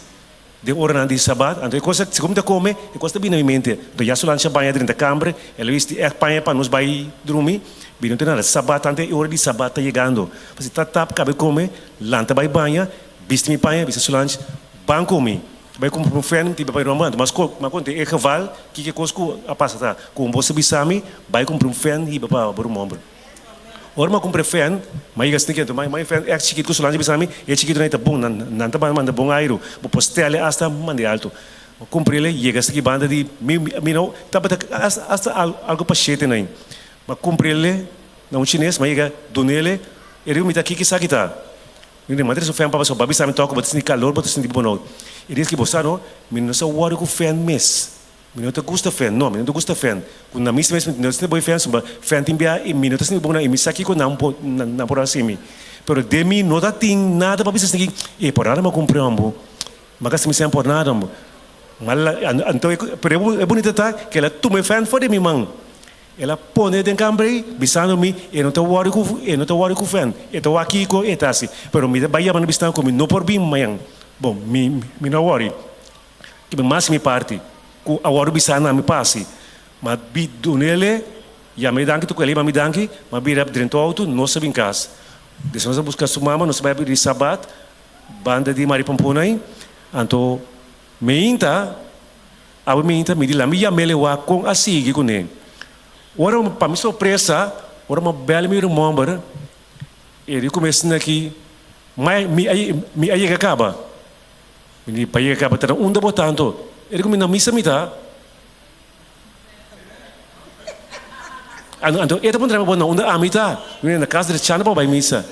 den oranan di Sabat. Anto e kos, segun mi ta kome, e kos ta bini na mi mente. Anto ya Solange a baña drenta kamber, el a bisti ègt paña pa nos bai drumi. Bini no tin nada. Sabat, tantu e ora di Sabat ta yegando. Pasobra ta tap kaba e kome, lanta bai baña, bisti mi paña, bisa Solange, Ban ku mi. Bai kumpra un fan ti bai romba. Anto mas mas konta e geval kiko e kos ku a pasa ta ku un bos a bisa mi bai kumpra un fan hiba pa bo ruman homber. Ora mi a kumpra e fan mi a yega sneaky anto mi fan èks chikito ku Solange a bisa mi e chikito nan e ta bon nan ta manda bon airu bo por stèl'e asta manda e alto. Mi a kumpr'e yega sneaky banda di mi mi no tabata asta algo pa shete nan. Mi a kumpr'e na un chines mi a yega dun'e e riba mi ta kiko esaki ta. Mi di, Madre su fen papa so ba bisa mi tok bo ta sinti kalor bo ta sinti bonout. E dies ki bo sa no, mi no sa wòri ku fen mes. Mi no ta gusta fen, no, mi no ta gusta fen. Ku na mis mes mi no ta sinti bo e fen soba fen tin bia i mi no ta sinti bo na i mi sa kiko nan por nan por hasi mi. Pero den mi no ta tin nada pa bisa sinti ki e por nada mi a kumpra hombo. Mi a gasta mi sen por nada hombo. Anto pero e bunita ta ke el a tuma e fen for di mi man. El a pone den kamber ei, bisando mi, E no ta wòri ku, e no ta wòri ku fen. E ta wak kiko e ta hasi. Pero mi ta bai yama na bisnan ku mi no por bin mañan. Bon, mi, mi no a wòri. Kiba mas mi parti, ku a wòru bisá na mi pasi. Ma bi dunele, yama e danki, tuku el yama mi danki, ma bira drenta outo, nos a bin kas. Despues nos a buska su mama, nos a bai di Sabat, banda di Mari Pampuna ei. Anto, meinta. Awe mi ta midi lami yam'el e wak kon a sigui kuné. Ora pa mi sorpresa, ora mi a bèl mi rumòmber, e di kume esnan aki, Mai, mi a mi a yega kaba. Mi di, Pa yega kaba ta na unda bo ta anto? E di ku mi, Na misa mi ta. Anto e ta puntra mi, Bo na unda ami ta? Mi di, Na kas drechando pa bai misa.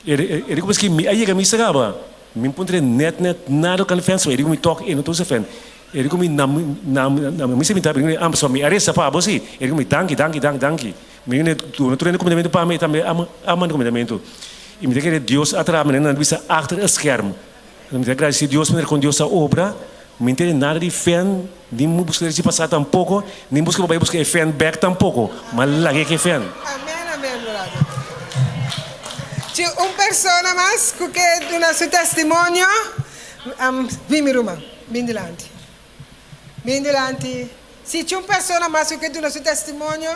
E di ku mi, Mi a yega misa kaba. Mi puntra e net net nada kan fen so e di ku mi tok e no ta usa fen. E di ku mi na na na mi sa mi ta bringa am so mi a resa pa abo si. E di ku mi danki danki danki danki. Mi ne duna tur hende kumindamentu pa mi e tambe a a manda kumindamentu. I mi ta kere Dios a traha manera nan ta bisa achter e skerm. Mi ta gradisi Dios manera kon Dios a obra. Mi no tene nada di fen ni mi buska derechi pasa tampoko ni mi buska pa bai buska e fen bek tampoko. Ma laga e fen. Amen amen brother. Ci un persona mas cu ke duna su testimonio? Bin mi ruman, bin dilanti. Bin dilanti. Si ci un persona mas cu ke duna su testimonio,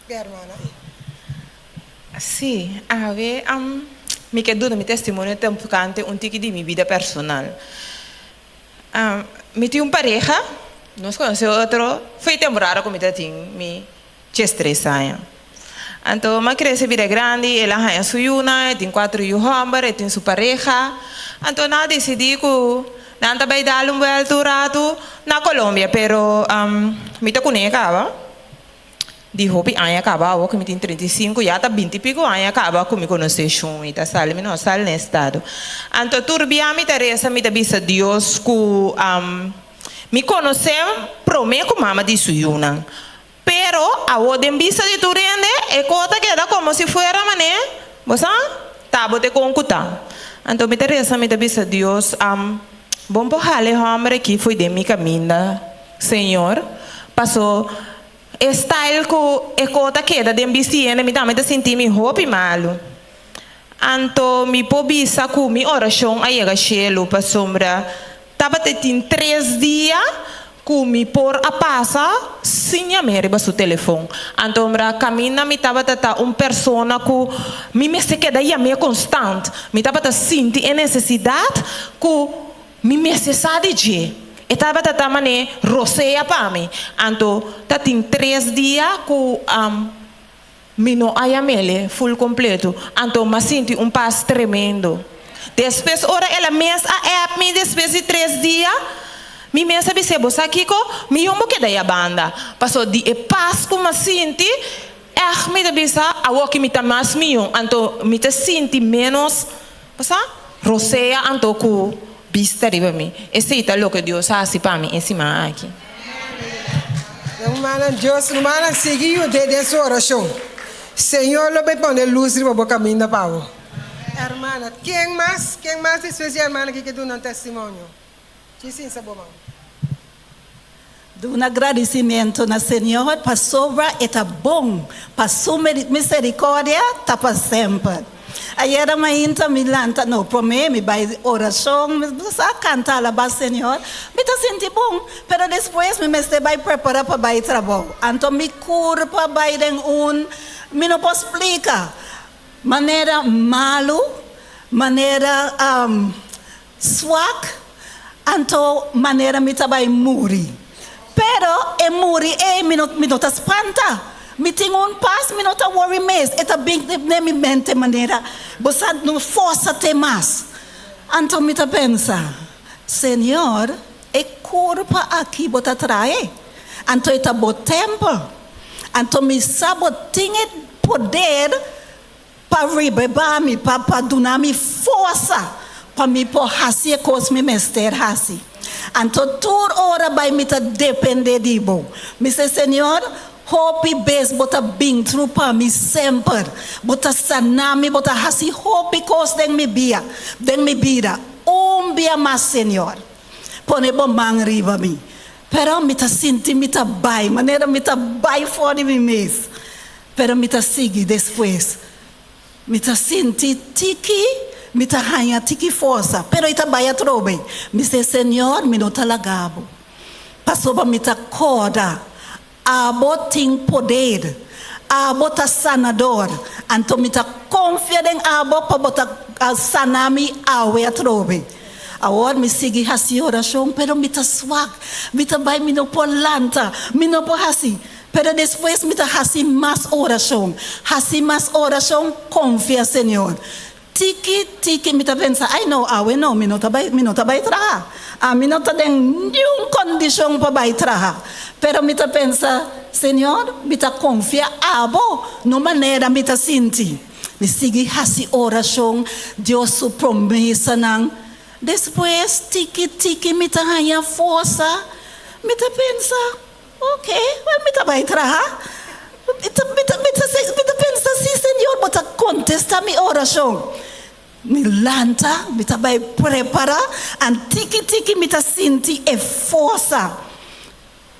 ke hermana ei. Si, awe mi ke duna mi testimonio tocante un tiki di mi bida personal. Mi tin un pareha, nos conoce otro fo'i temporada cu mi ta tin mi 13 aña. Anto mi a crece bira grandi, el a haña su yunan, e tin cuatro yu homber, e tin su pareha. Anto nan a dicidi cu nan ta bay dal un buelta un rato na Colombia, pero mi ta cune caba. Di hopi aña kaba awo ku mi tin 35 ya ta binti piko aña kaba ku mi konosé shun mi ta sali mi no a sali na estado anto tur bia mi ta resa mi ta bisa Dios ku mi konosé promé ku mama di su yunan pero awo den bista di tur hende e ko ta keda komo si fuera manera bo sa ta bo te kon ku ta anto mi ta resa mi ta bisa Dios bon por hala e hòmber aki fo'i den mi kaminda Señor paso E style ku e ko ta keda den bisti hende mi tambe ta sinti mi hopi malu. Anto mi por bisa ku mi orashon a yega shelu pasobra tabata tin tres dia ku mi por a pasa sin yam'é riba su telefon. Anto mra kaminda mi tabata ta un persona ku mi mester keda yam'é konstant. Mi tabata sinti e nesesidat ku Mi mester sa di dje. E tabata ta mane rosea pa mi. Anto ta tin tres dia ku mi no a yam'ele ful kompleto. Anto m'a sinti un pas tremendo. Despues ora el a mes a app mi despues di tres dia, mi mes a bis'é, Bo sa kiko? Mihó bo keda ya banda. Paso di e pas ku m'a sinti, ègt mi ta bisa, awoki mi ta mas mihó. Anto mi ta sinti ménos, bo sa, rosea anto ku bista riba mi. Esei ta loke Dios a hasi pa mi e siman aki. Rumannan, Dios, rumannan, sigui yud'é den su orashon. Señor lo bai pone lus riba bo kaminda pa bo. Hermana, ken mas? Ken mas despues di hermana aki ke duna un testimonio? Djis sinsa bo man. Duna gradisimentu na Señor pasobra E ta bon, pa Su misericordia ta pa semper. Ayera mainta mi lanta, no, prome mi bai oracion, mi sa canta alaba Señor, mi ta sinti bon, pero despues mi mester bai prepara pa bai trabou. Anto mi curpa bai den un, mi no por splica, Manera malu, manera swak, anto manera mi ta bai muri. Pero e muri ei mi no mi no ta spanta. Mi tin un pas, mi no ta worry mes. E ta bin den mi mente manera bo sa no forsa te mas. Anto mi ta pensa, Señor, e kurpa aki bo ta trae, anto e ta bo tempel. Anto mi sa bo tin e poder pa rebeba mi, pa pa duna mi forsa pa mi por hasi e kos mi mester hasi. Anto tur ora bai mi ta depende di bo. Mi se, Señor, hopi bes bo ta bin through pa mi semper. Bo ta sana mi, bo ta hasi hopi kos den mi bia, den mi bida. Un bia mas, Señor, pone bo man riba mi. Pero mi ta sinti mi ta bai, manera mi ta bai for di mi mes. Pero mi ta sigui despues. Mi ta sinti tiki, mi ta haña tiki forsa, pero e ta bai atrobe. Mi se, Señor, mi no ta laga bo, pasobra mi ta corda abo tin poder, abo ta sanador, anto mi ta confia den abo pa bo ta sana mi awe atrobe. Awor mi sigui hasi orashon, pero mi ta swak, mi ta bai, mi no por lanta, mi no por hasi. Pero despues mi ta hasi mas orashon, hasi mas orashon, konfia Señor. Tiki tiki mi ta pensa, ai no, awe no, mi no ta bai, mi no ta bai traha. Ami no ta den niun kondishon pa bai traha. Pero mi ta pensa, Señor, mi ta konfia abo, no manera mi ta sinti. Mi sigui hasi orashon, Dios su promesanan. Despues, tiki tiki mi ta haña forsa. Mi ta pensa, Ok, wel mi ta bai traha. Mi ta, mi ta, mi ta, mi ta pensa, si Señor bo ta kontestá mi orashon. Mi lanta, mi ta bai prepará, an tiki tiki mi ta sinti e forsa.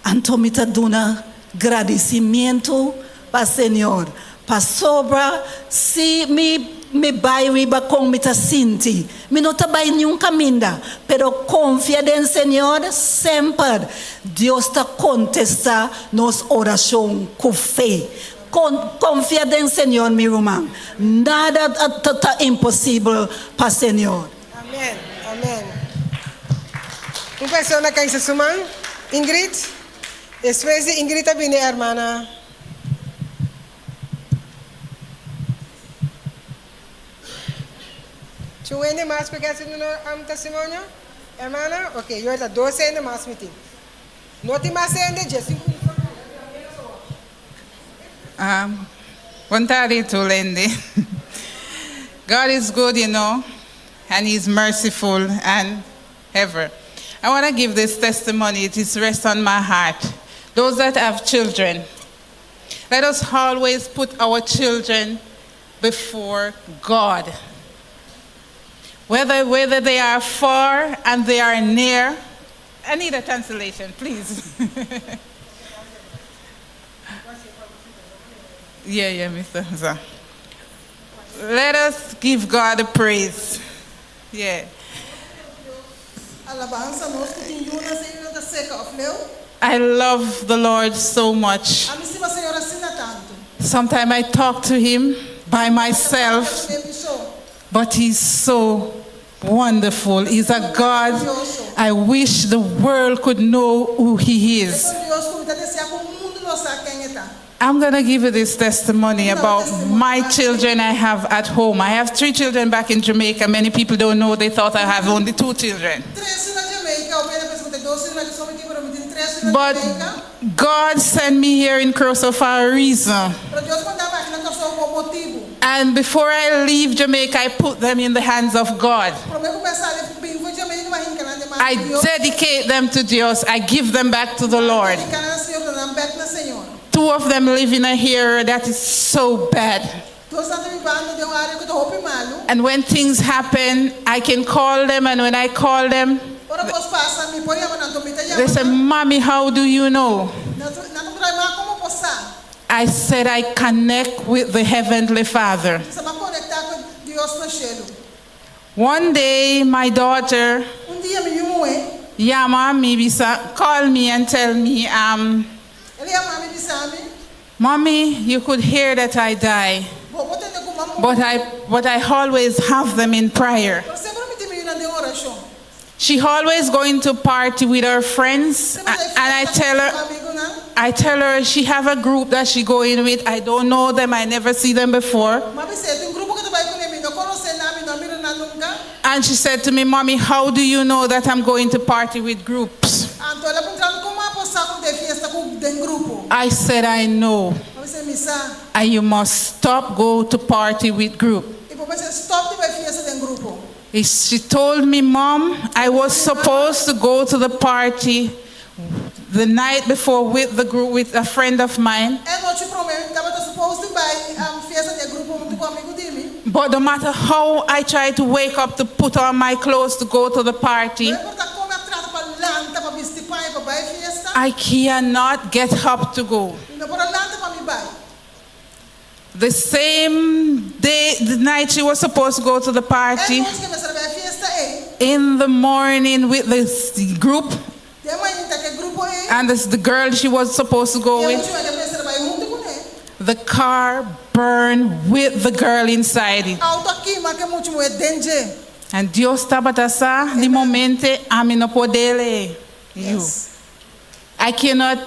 Anto mi ta duna gradisimientu pa Señor, pasobra si mi mi bai riba kon mi ta sinti, mi no ta bai niun kaminda, pero konfia den Señor semper. Dios ta kontestá nos orashon ku fe. Kon konfia den Señor mi ruman, nada ta imposibel pa Señor. Amen amen un persona kaisa su man Ingrid despues di Ingrid a bini hermana. Chu hende mas ku ke hasi un testimonio hermana ok yo ta dos hende mas mi tin no tin mas hende dje sinku minuto. Um, bon tardi tur hende. God is good, you know, and He's merciful and ever. I want to give this testimony. It is rest on my heart. Those that have children, let us always put our children before God. Whether, whether they are far and they are near, I need a translation, please. yeah, yeah, Mr. Hamza. Let us give God the praise. Yeah. Alabansa, nos ku tin yunan, sea nan ta serka òf leu. I love the Lord so much. Ami stima Señor asina tantu. Sometimes I talk to him by myself, Mi so. but he's so. wonderful. He's a God I wish the world could know who He is. E ta un Dios ku mi ta deseá ku mundu lo sa ken e ta. I'm going to give you this testimony about my children I have at home. I have three children back in Jamaica. Many people don't know. They thought I have only two children. Tres yu na Jamaica, hopi hende a pensa ku ta dos yu na so mi tin, pero mi tin tres yu na But Jamaica. God sent me here in Curacao for a reason. Pero Dios a manda mi aki na Kòrsou pa un motibu. And before I leave Jamaica, I put them in the hands of God. Promé ku mi a sali bin for Jamaica, mi a hinka nan den man I di Dios. dedicate them to Dios. I give them back to the Lord. Mi a dediká nan na Señor, duna nan bèk na Señor. Two of them live in a area that is so bad. Dos nan ta bibando den un área ku ta hopi malu. And when things happen, I can call them, and when I call them, Ora kos pasa, mi por yama nan, anto mi ta yama they say, nan. Mommy, how do you know? Nan ta nan ta puntra mi, Ma, kon bo por sa? I said, I connect with the Heavenly Father. Mi sa m'a konektá ku Dios na shelu. One day, my daughter Un dia mi yu muhé. yama mi bisa, call me and tell me, um, El a yama mi bisa mi. Mommy, you could hear that I die. Bo por tende ku m'a muri. But I, but I always have them in prayer. Pero semper mi tin mi yunan den orashon. She always going to party with her friends, and I tell her, I tell her she have a group that she going with. I don't know them. I never see them before. M'a bis'é, tin un grupo ku ta bai kuné, mi no konosé nan, mi no a mira nan nunka. And she said to me, Mommy, how do you know that I'm going to party with groups? Anto el a puntra mi, Kon bo sa ku mi ta fiesta ku den grupo? I said, I know. M'a bis'é, Mi sa. And you must stop go to party with group. I bo mester stòp di bai fiesta den grupo. She told me, Mom, I was supposed to go to the party the night before with the group with a friend of mine. E nochi promé mi tabata supos di bai fiesta di e grupo huntu ku amigu di mi. But no matter how I tried to wake up to put on my clothes to go to the party, No importa kon mi a trata pa lanta pa bisti paña pa bai e fiesta. I cannot get up to go. Mi no por a lanta pa mi bai. The same day, the night she was supposed to go to the party. E nochi ku e mester a bai e fiesta ei. In the morning with this group. Den mainta ku e grupo ei. And this the girl she was supposed to go E with. mucha ku e mester a bai huntu kuné. The car burned with the girl inside it. Outo a kima ku e mucha muhé den dje. And Dios tabata sa di momente ami no por dele yu. I cannot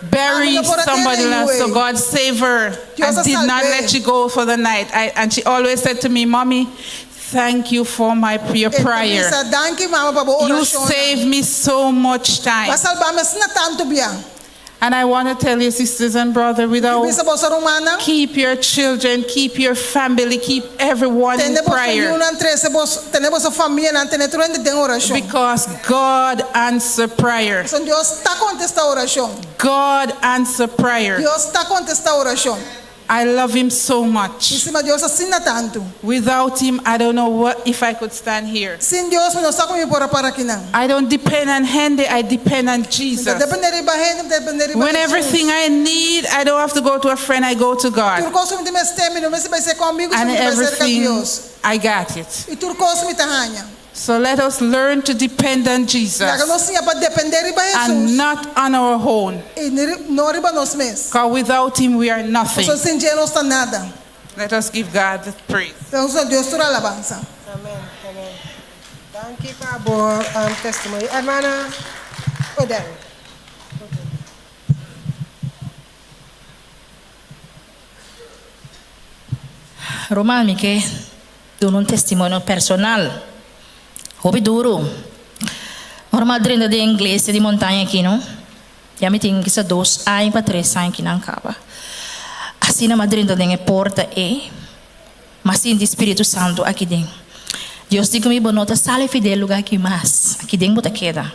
bury Ami no por a somebody dele else, so yu. God save her Dios and a did not salv'é. let you go for the night. I, and she always said to me, Mommy, thank you for my your E ta prayer. bisa, Danki mama pa bo You orashonnan. saved me so much time. Bo a salba mi asina tantu bia. And I want to tell you, sisters and brother, without Bisa boso rumannan. keep your children, keep your family, keep everyone in Tene boso prayer. yunan trese boso, tene boso famianan, tene tur hende den orashon. Because God answer prayer. Pasobra Dios ta kontestá orashon. God answer prayer. Dios ta kontestá orashon. I love him so much. Mi stima Dios asina tantu. Without him, I don't know what if I could stand here. Sin Dios mi no sa ku mi por a para akinan. I don't depend on hende, I depend on Mi ta Jesus. depende riba hende, mi ta depende riba When Jesus. everything I need, I don't have to go to a friend, I go to God. Tur kos ku mi tin mester, mi no mester bai serka un amigu, And mi ta bai serka everything, Dios. I got it. I tur kos mi ta haña. So let us learn to depend on Jesus. Laga nos siña pa dependé riba Jesus. And not on our own. I no riba nos mes. Because without him we are nothing. Pasobra sin dje nos ta nada. Let us give God the praise. Laga nos duna Dios tur alabansa. Amen, amen. Danki pa bo testimonio. Hermana Odell. Ruman, mi ke duna un testimonio personal hopi duru. Ora mi a drenta den iglesia di Montaña aki no, ya mi tin kisa dos aña pa tres aña ki nan kaba. Asina mi a drenta den e porta ei, mi a sinti Spiritu Santu aki den. Dios di ku mi, Bo no ta sali fi den e luga aki mas, aki den bo ta keda.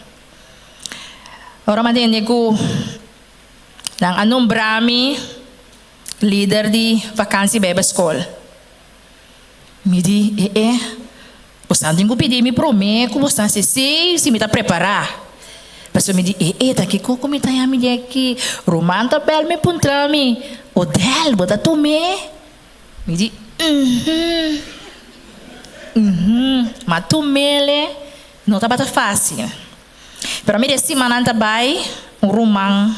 Ora mi a tende ku nan a nombra mi Lider di vakansi bebe skol. Mi di, E e, bosnan tin ku pidi mi promé ku bosnan si si si mi ta prepará. Pasobra mi di, E e, ta kiko ku mi ta yami di aki? Ruman ta bèl mi puntra mi, Odel, bo ta tum'é? Mi di, Uhum, uhum. Ma tum'el no tabata fásil. Pero mi de simannan ta bai un ruman,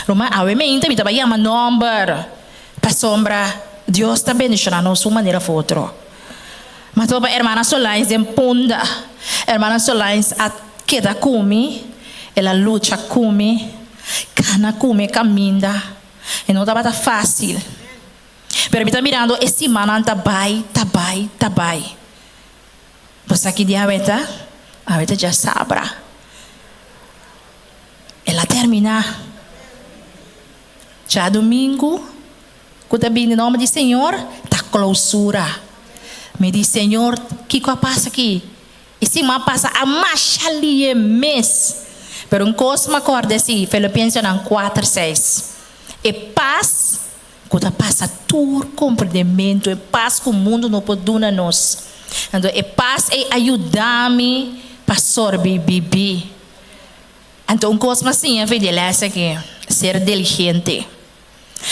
ruman awe meinta mi ta bai yama nomber, pasobra Dios ta bendiciona nos un manera of otro. Ma M'a topa hermana Solans den Punda. Hermana Solans a keda ku mi, el a lucha ku mi, kana ku mi e kaminda. E no tabata fásil. Pero mi ta mirando e simannan ta bai, ta bai, ta bai. Bo sa ki dia awe ta? Awe ta djasabra. El a terminá. Djadumingu ku ta bini nòmber di Señor ta klousura. Mi di, Señor, kiko a pasa aki? E siman pasa a masha lie mes. Pero un kos mi a kòrda si, Filipensenan kuater seis, E pas ku ta pasa tur komprendementu, e pas ku mundu no por duna nos. Anto e pas ei a yuda mi pa sorbibibí. Anto un kos mas siña fe di e lès aki, ser diligente.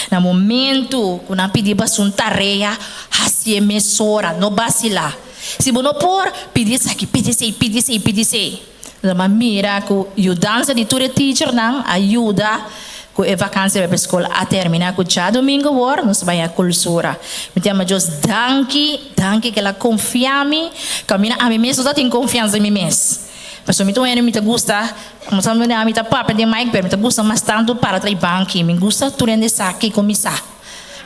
Na momentu ku nan pidi bo hasi un tarea, hasié mesora, no basilá. Si bo no por, pidi esaki, pidi esei, pidi esei, pidi esei. Lo m'a mira ku yudansa di tur e teachernan a yuda ku e vakansia pa e skol a terminá ku djadumingu awor nos bai a kulsura. Mi ta yama Dios danki, danki ku el a konfia mi, kaminda ami mes no ta tin konfiansa den mi mes. Pasobra mi ta un hende mi ta gusta, como sa mi ta papia den mic pero mi ta gusta mas tanto para tra'i banki. Mi gusta tur hende sa kiko mi sa.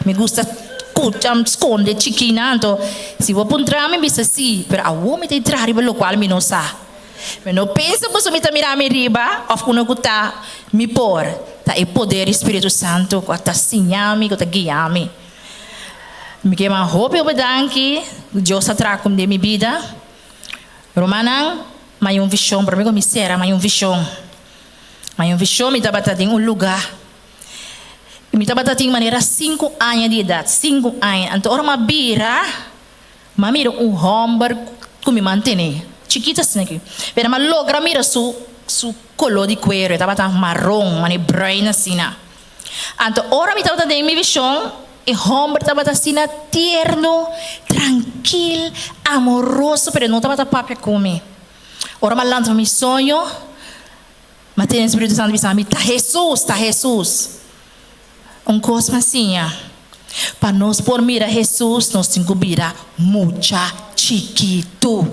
Mi gusta kucha, skonde chikina. Anto si bo puntra mi, mi bisa si, pero awor mi ta entra riba lokual mi no sa. Mi no pensa pasobra mi ta mira mi riba òf uno ku ta mi por. Ta e poder di Spiritu Santu ku a ta siña mi, ku ta guia mi. Mi ke mas hopi hopi danki ku Dios a traha ku mi den mi bida. Rumannan, mi hay un vision, prome cu mi cera, mi hay un vision. Mi hay un vision, mi tabata den un lugar. Y mi tabata tin manera cinco aña di edad, cinco aña. Anto ora mi a bira, mi a mira un homber cu mi mantene, chikito asina aki. Pero mi a logra mira su, su color di cuero, e tabata maron, mane bruin asina. Anto ora mi tabata den mi vision, e homber tabata asina tierno, trankil, amoroso, pero e no tabata papia ku mi. Ora mi a lanta pa mi soño, mi a tene e Spiritu Santo bisa mi, Ta Hesus, ta Hesus. Un kos mi a siña, pa nos por mira Hesus, nos tin ku bira mucha chikitu.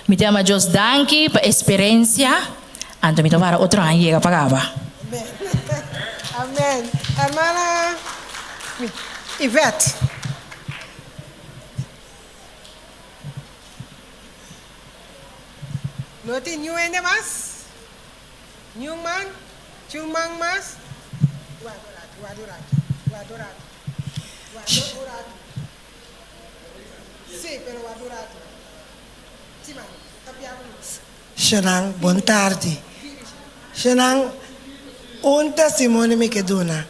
Mi ta yama Dios danki pa e sperensia, anto mi ta wara otro aña yega pa kaba. Amen. Hermana Yvette. No tin niun hende mas? Niun man? Tin un man mas? Wak un ratu, wak un ratu, wak un ratu, wak un ratu. Shonan, bon tardi. Shonan, un testimonio mi ke duna.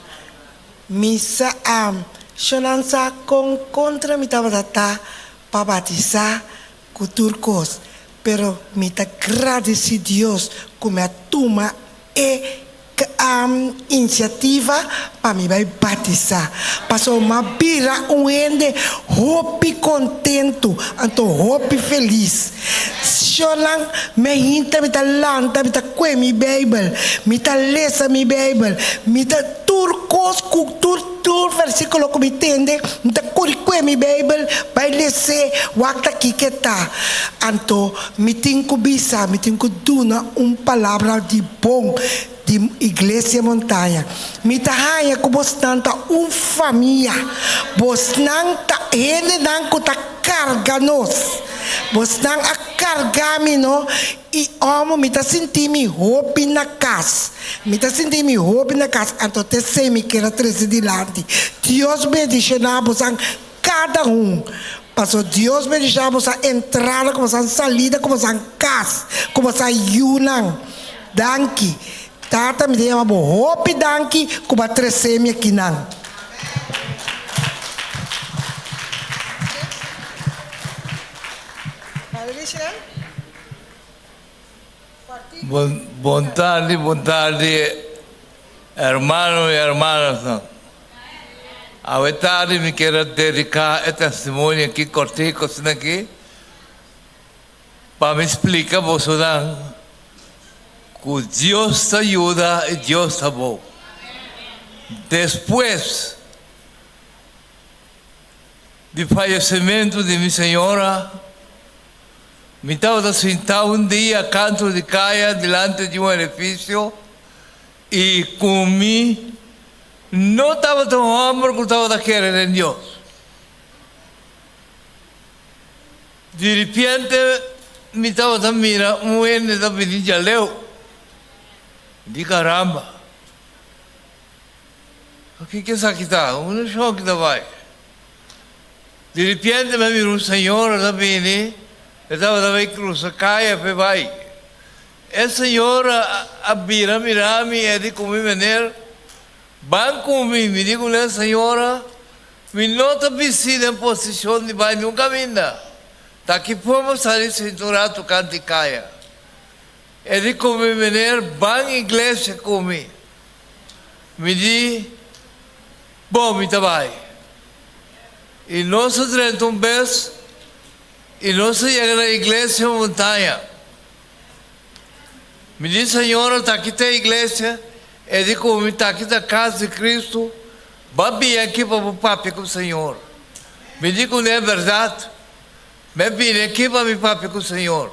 Mi sa a shonan sa kon kontra mi tabata ta pa batisá ku tur kos, pero mi ta gradisí Dios ku mi a tuma e inisiativa pa mi bai batisá, pasobra m'a bira un hende hopi kontentu anto hopi felis. Shornan, mi a hinta mi ta lanta, mi ta kue mi Beibel, mi ta lesa mi Beibel, mi ta tur kos ku tur tur versíkulo ku mi tende, mi ta kuri kue mi Beibel bai les'é wak ta kiko e ta. Anto mi tin ku bisa, mi tin ku duna un palabra di bon di Iglesia Montaña. Mi ta haña ku bosnan ta un famia. Bosnan ta hendenan ku ta karga nos. Bosnan a karga mi no i omo mi ta sinti mi hopi na kas. Mi ta sinti mi hopi na kas anto t'esei mi kier a trese dilanti. Dios bendishoná bosan kada un. Paso Dios bendishoná bosan entrada ku bosan salida ku bosan kas ku bosan yunan. Danki. Tata mi ta yama bo hopi danki ku bo a trese mi akinan. Bon tardi, bon tardi hermano y hermanasnan. Awe tardi mi kier a dedica e testimonio aki cortico asina aki pa mi splica bosonan cu Dios ta yuda y Dios ta bon. Despues. di fayesimentu di mi señora, mi tabata sintá un dia kantu di kaya dilanti di un edifisio i ku mi no tabata un hòmber ku tabata kere den Dios. Di ripiente mi tabata mira un hende ta bini djaleu. Mi di, Caramba! Pakiko esaki ta? Unda esaki ta bai? Di ripiente mi a mira un señora ta bini, e tabata bai crusa caya p'e bai. E señora a bira mira mi, e di cu mi, Meneer, ban cu mi. Mi di cu e señora, Mi no ta bisti den posicion di bai niun caminda. Ta ki forma sali sinti un rato canti caya. E di cu mi, Meneer, ban iglesia cu mi. Mi di, Bon, mi ta bai. I nos a drenta un bes i nos a yega na iglesia Montaña. Mi di, Señora, ta aki ta e iglesia? E di ku mi, Ta aki ta kas di Kristu. Ba bini aki pa bo papia ku Señor. Mi di ku ne, Bèrdat, mi a bini aki pa mi papia ku Señor.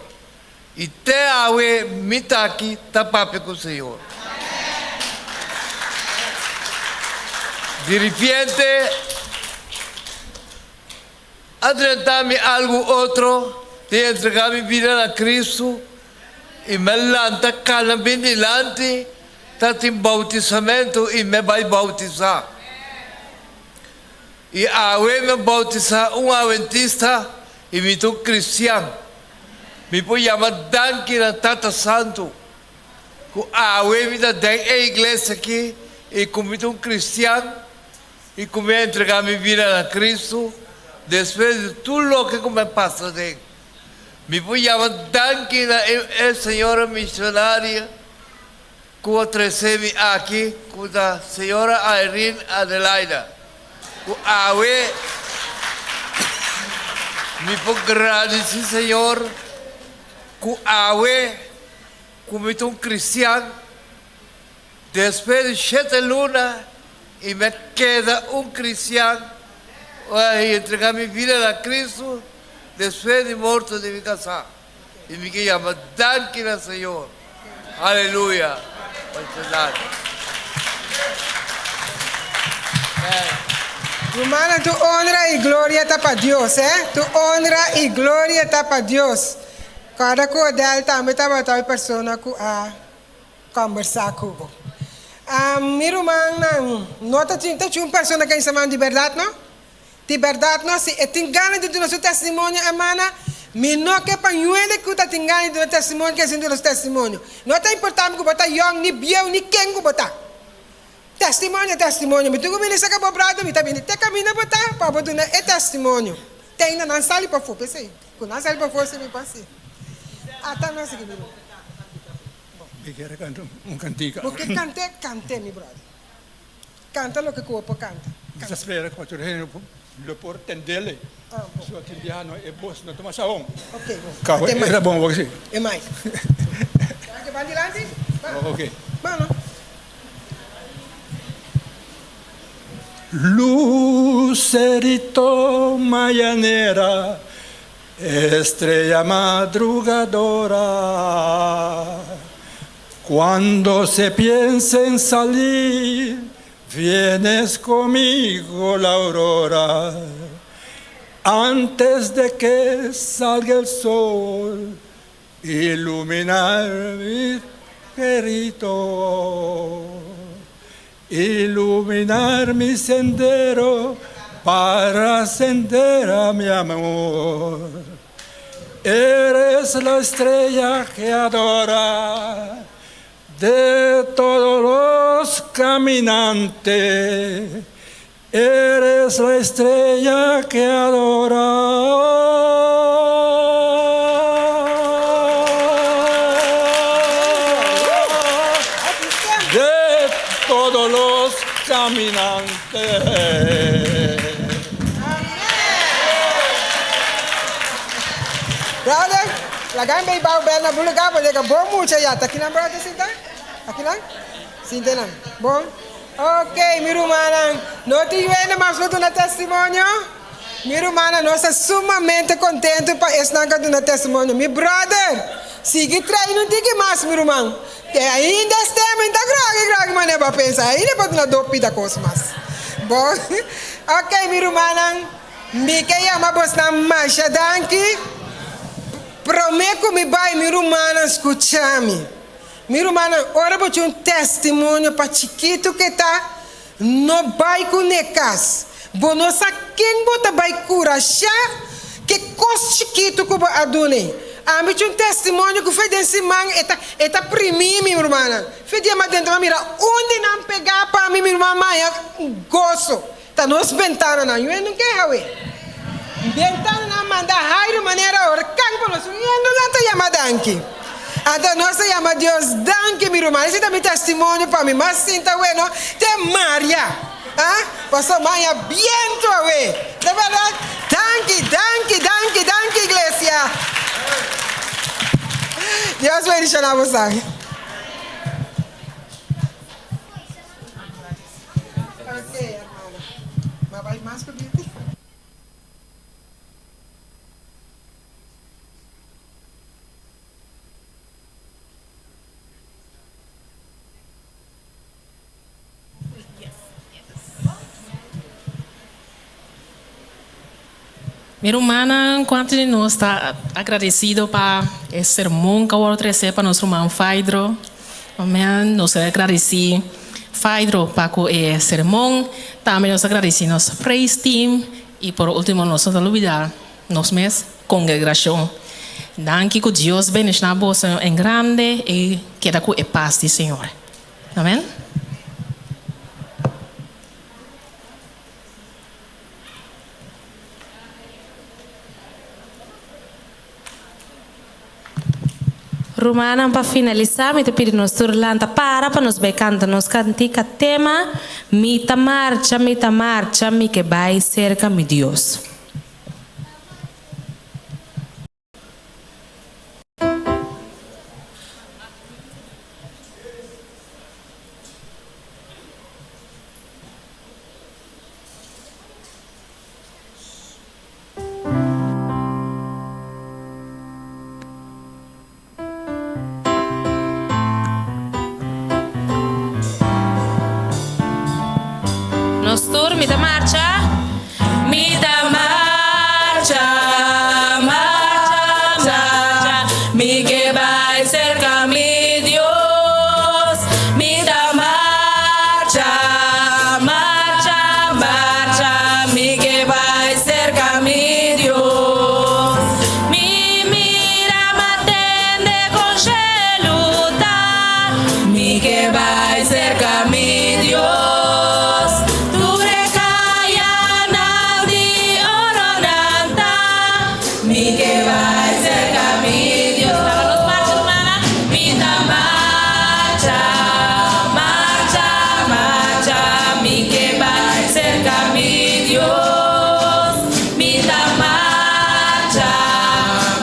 I te awe mi ta aki ta papia ku Señor. Diripiente a drenta mi algu otro di entregá mi bida na Kristu i mi a lanta kana bin dilanti ta tin boutisamentu i mi a bai boutisá. I awe mi a boutisá un awentista i mi ta un kristian. Mi por yama danki na Tata Santu ku awe mi ta den e iglesia aki i ku mi ta un kristian i ku mi a entregá mi bida na Kristu despues di tur loke ku mi a pasa den. Mi por yama danki na e señora mishonaria ku a trese mi aki ku ta señora Irene Adelaida. Ku awe mi por gradisí Señor ku awe ku mi ta un kristian despues di shete luna i mi a keda un kristian i entrega mi bida na Kristu despues di morto di mi kasá i mi ke yama danki na Señor. Aleluya. Rumannan, tur honra i gloria ta pa Dios, eh. Tur honra i gloria ta pa Dios. Kòrda ku Odell tambe tabata e persona ku a kòmbersá ku bo. Mi rumannan, no ta tin ta un persona ku a insaman di bèrdat, no? Di bèrdat no, si e tin gana di duna su testimonio, hermana, mi no ke pa ñuende ku ta tin gana di duna testimonio ke sin duna su testimonio. No ta importá mi ku bo ta yòn, ni bieu, ni ken ku bo ta. Testimonio e testimonio. Mi tin ku bini saka bo brado, mi ta bini te kaminda bo ta pa bo duna e testimonio. Te ainda nan sali pafó, p'esei ku nan sali pafó si mi por hasi. Ata nos aki, mi ruman. Mi kier kanta un kantika. Bo ke kant'é? Kant'é, mi bròder. Kanta loke ku bo por kanta. Mi ta spera ku tur hende lo por tendele. So tin biaha no e bos no ta masha bon. Ok, bon. Kaba era bon wak si. E mic. Ke ban dilanti? Ban. Ok. Ban no. Lucerito mayanera, estrella madrugadora. Cuando se piensa en salir, vienes conmigo la aurora. Antes de que salga el sol, iluminar mi perito, iluminar mi sendero para ascender a mi amor. Eres la estrella que adora de todos los caminantes. Eres la estrella que adora. De todos los caminantes. Brother, laga mi bay bou bel na bo lugar bo llega bon mucha ya. Ta kinan brother sinta? Akinan? Sinta nan. Bon. Ok, mi rumannan. No tin yuende mas pa duna testimonio? Mi rumannan, nos ta sumamente kontentu pa esnan ku a duna testimonio. Mi bròder, sigui train un tiki mas, mi ruman. Te ainda e stem ta grogi grogi manera bo a pensa. Ainda bo duna do pida kos mas. Bon. Ok, mi rumannan, mi ke yama bosnan masha danki. Promé ku mi bai, mi rumannan, skucha mi. Mi rumannan, ora bo tin un testimonio, pa chikitu ku e ta, no bai ku n'e kas. Bo no sa ken bo ta bai kurashá ku e kos chikitu ku bo a dun'e. Ami tin un testimonio ku fe den siman e ta e ta primí mi, mi rumannan. Fe dia mas dentro mi a mira un di nan pegá pa mi, mi ruman maya goso. Ta nos bentananan. Yu hende no ke hawe. Bentananan manda hairu manera orkan pa nos. Yu hende no ta yama danki. Anto nos ta yama Dios danki, mi ruman. Esei ta mi testimonio pa mi. Mas sinta weno te Maria. Ah, paso maya bientu awe. Ta berdad? Danki, danki, danki, danki iglesia. Dios bendiciona bosan. Mi rumannan, kuantu di nos ta agradesido pa e sermon ku a wòrdu trese pa nos ruman Faidro? Amen. Nos ta agradesí Faidro pa ku e sermon. Tambe nos ta agradesí nos praise team i por último nos no ta lubidá nos mes kongregrashon. Danki ku Dios bendishoná boso en grande i keda ku e pas di Señor. Amen. Rumannan pa finalisá mi ta pidi nos tur lanta para pa nos bai kanta nos kantika tema Mi ta marcha, mi ta marcha, mi ke bai serka mi Dios. Nos tur mi ta marcha. Mi ta marcha, marcha, marcha, mi ke bai serka mi Dios. Mi ta marcha, marcha, marcha, mi ke bai serka mi Dios. Mi mira matende kon shelu ta, mi ke bai serka mi Dios. Tur e kayanan di oro nan ta, mi ke bai serka mi Dios. Laga nos marcha, rumannan. Mi ta marcha, marcha, marcha, mi ke bai serka mi Dios. Mi ta marcha,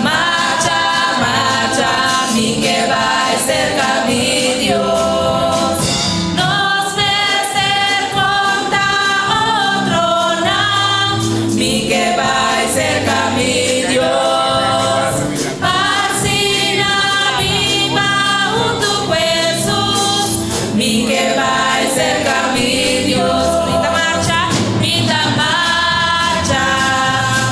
marcha, marcha, mi ke bai serka mi Dios. Nos mester konta otronan, mi ke bai serka mi Dios. Pa asina biba huntu ku Hesus, mi ke bai serka mi Dios. Mi ta marcha, mi ta marcha,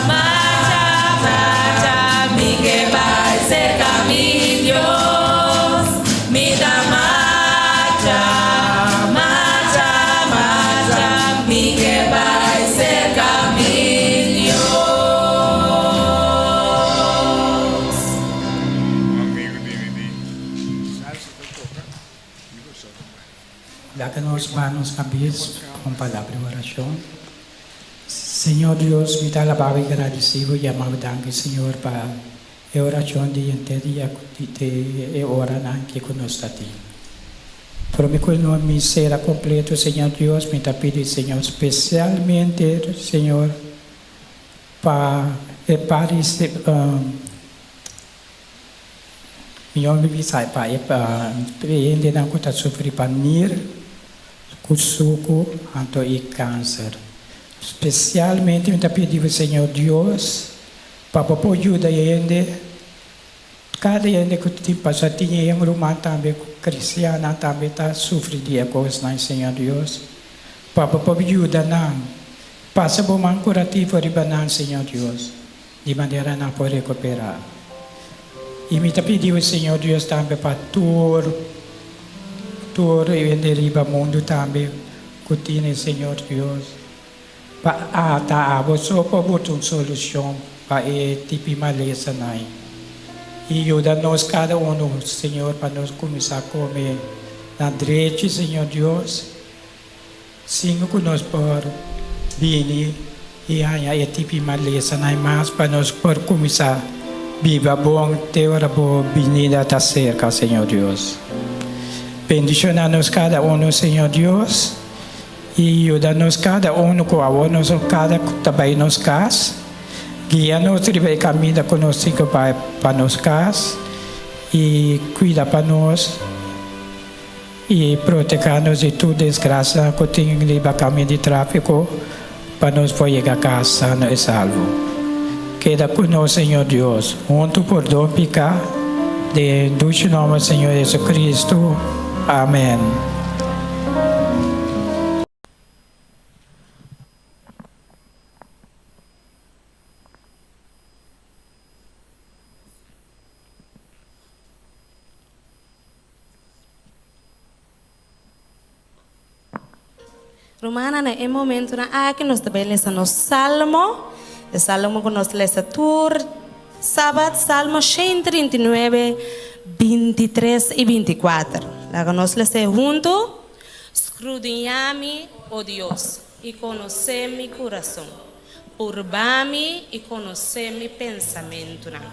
marcha, marcha, mi ke bai serka mi Dios. Mi ta marcha, marcha, marcha, mi ke bai serka mi Dios. Laga nos baha nos kabes pa un palabra di orashon. Señor Dios, mi ta alabá bo i gradisí bo i yama bo danki, Señor, pa e orashon di henter dia ku di te e oranan aki ku nos ta tin. Prome ku no mi sera kompleto, Señor Dios, mi ta pidi, Señor, spesialmente, Señor, pa e parti Mihó mi bisa pa e hendenan ku ta sufri pa nir, ku suku anto i kanser. Spesialmente mi ta pidi bo Señor Dios pa bo por yuda e hende, kada hende ku tin pasa tin e ruman tambe ku kristiannan tambe ta sufri di e kosnan Señor Dios pa bo por yuda nan pasa bo man kurativo riba nan Señor Dios di manera nan por rekuperá. I mi ta pidi bo Señor Dios tambe pa tur tur hende riba mundu tambe ku tine Señor Dios pa ata abo so por buta un solushon pa e tipi malesanan i yuda nos kada unu Señor pa nos kuminsá kome na drechi Señor Dios sin ku nos por bini i haña e tipi malesanan mas pa nos por kuminsá biba bon te ora bo binida ta serka Señor Dios. Bendishoná nos kada unu Señor Dios i yuda nos kada unu ku awor nos kada ku ta bai nos kas. Guia nos riba e kaminda ku nos tin ku bai pa nos kas i kuida pa nos i proteká nos di tur desgrasia ku tin riba kaminda di tráfiko pa nos por yega kas sano i salvo. Keda ku nos, Señor Dios, huntu pordon piká, den dushi nòmber Señor Jesucristo. Amèn. Rumannan, na e momentonan aki nos ta bai lesa nos salmo, e salmo ku nos lesa tur sabat, Salmo 139, 23 i 24. Laga nos les'é huntu. Skrudiñá mi, o Dios, i konosé mi kurason. Purba mi i konosé mi pensamentunan,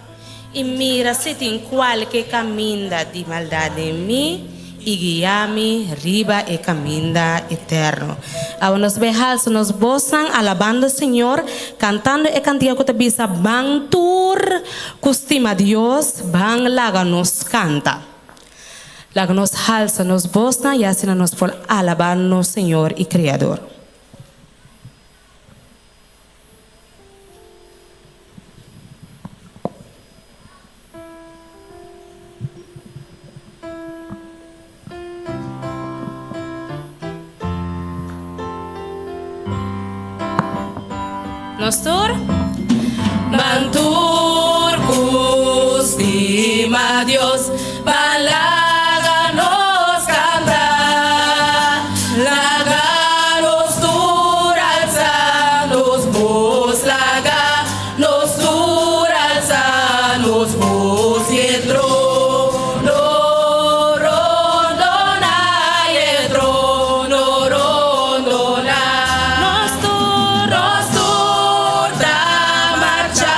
i mira si tin kualke kaminda di maldat den mi, i guia mi riba e kaminda eterno. Awe nos bai halsa nos bosnan alabando Señor, kantando e kantiga ku ta bisa, Ban tur ku stima Dios, ban laga nos kanta. Laga nos halsa nos bosnan i asina nos por alabá nos Señor i Kreador. Nos tur? Ban tur ku stima Dios, ban laga nos kanta. Laga nos tur alsa nos bos, laga nos tur alsa nos bos i e trono rondona, i e trono rondona. Nos tur, nos tur ta marcha.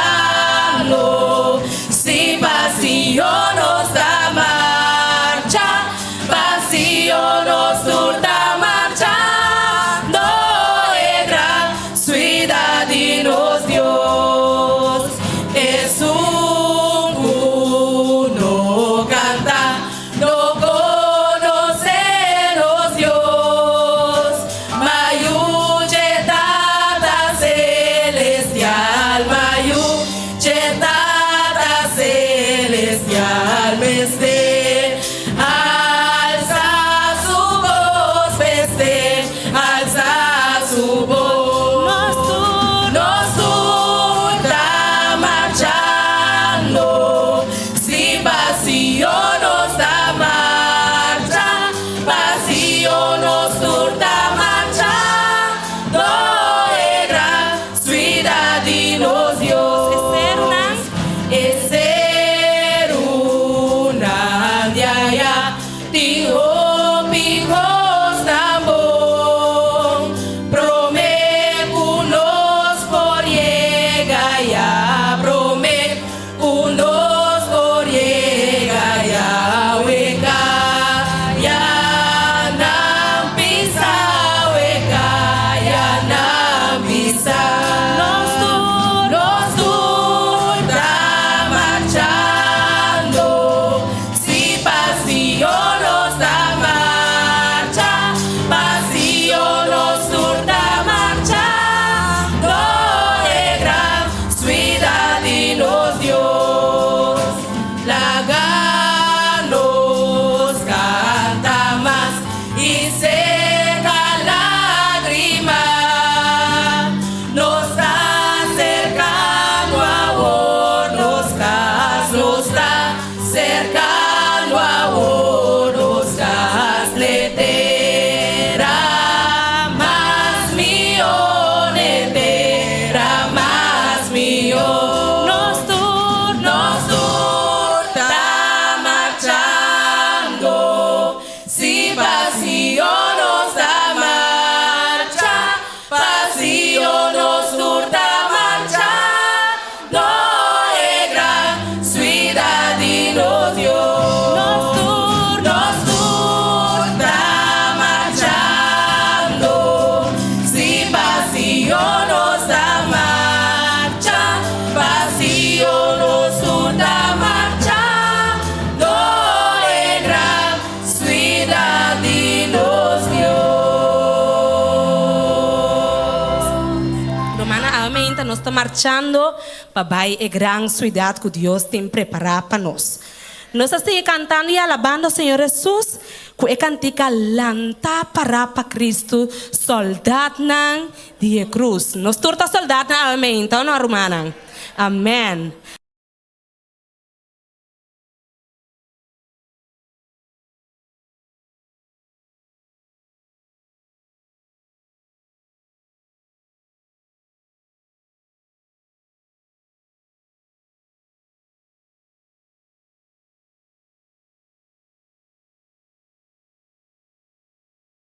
Amèn. Nos ta marchando pa bai e gran siudat ku Dios tin prepará pa nos. Nos ta sigui kantando i alabando Señor Hesus ku e kantika Lanta Para pa Kristu, Sòldatnan di e Krus. Nos tur ta sòldatnan, amèn. Anto, no, rumannan. Amèn.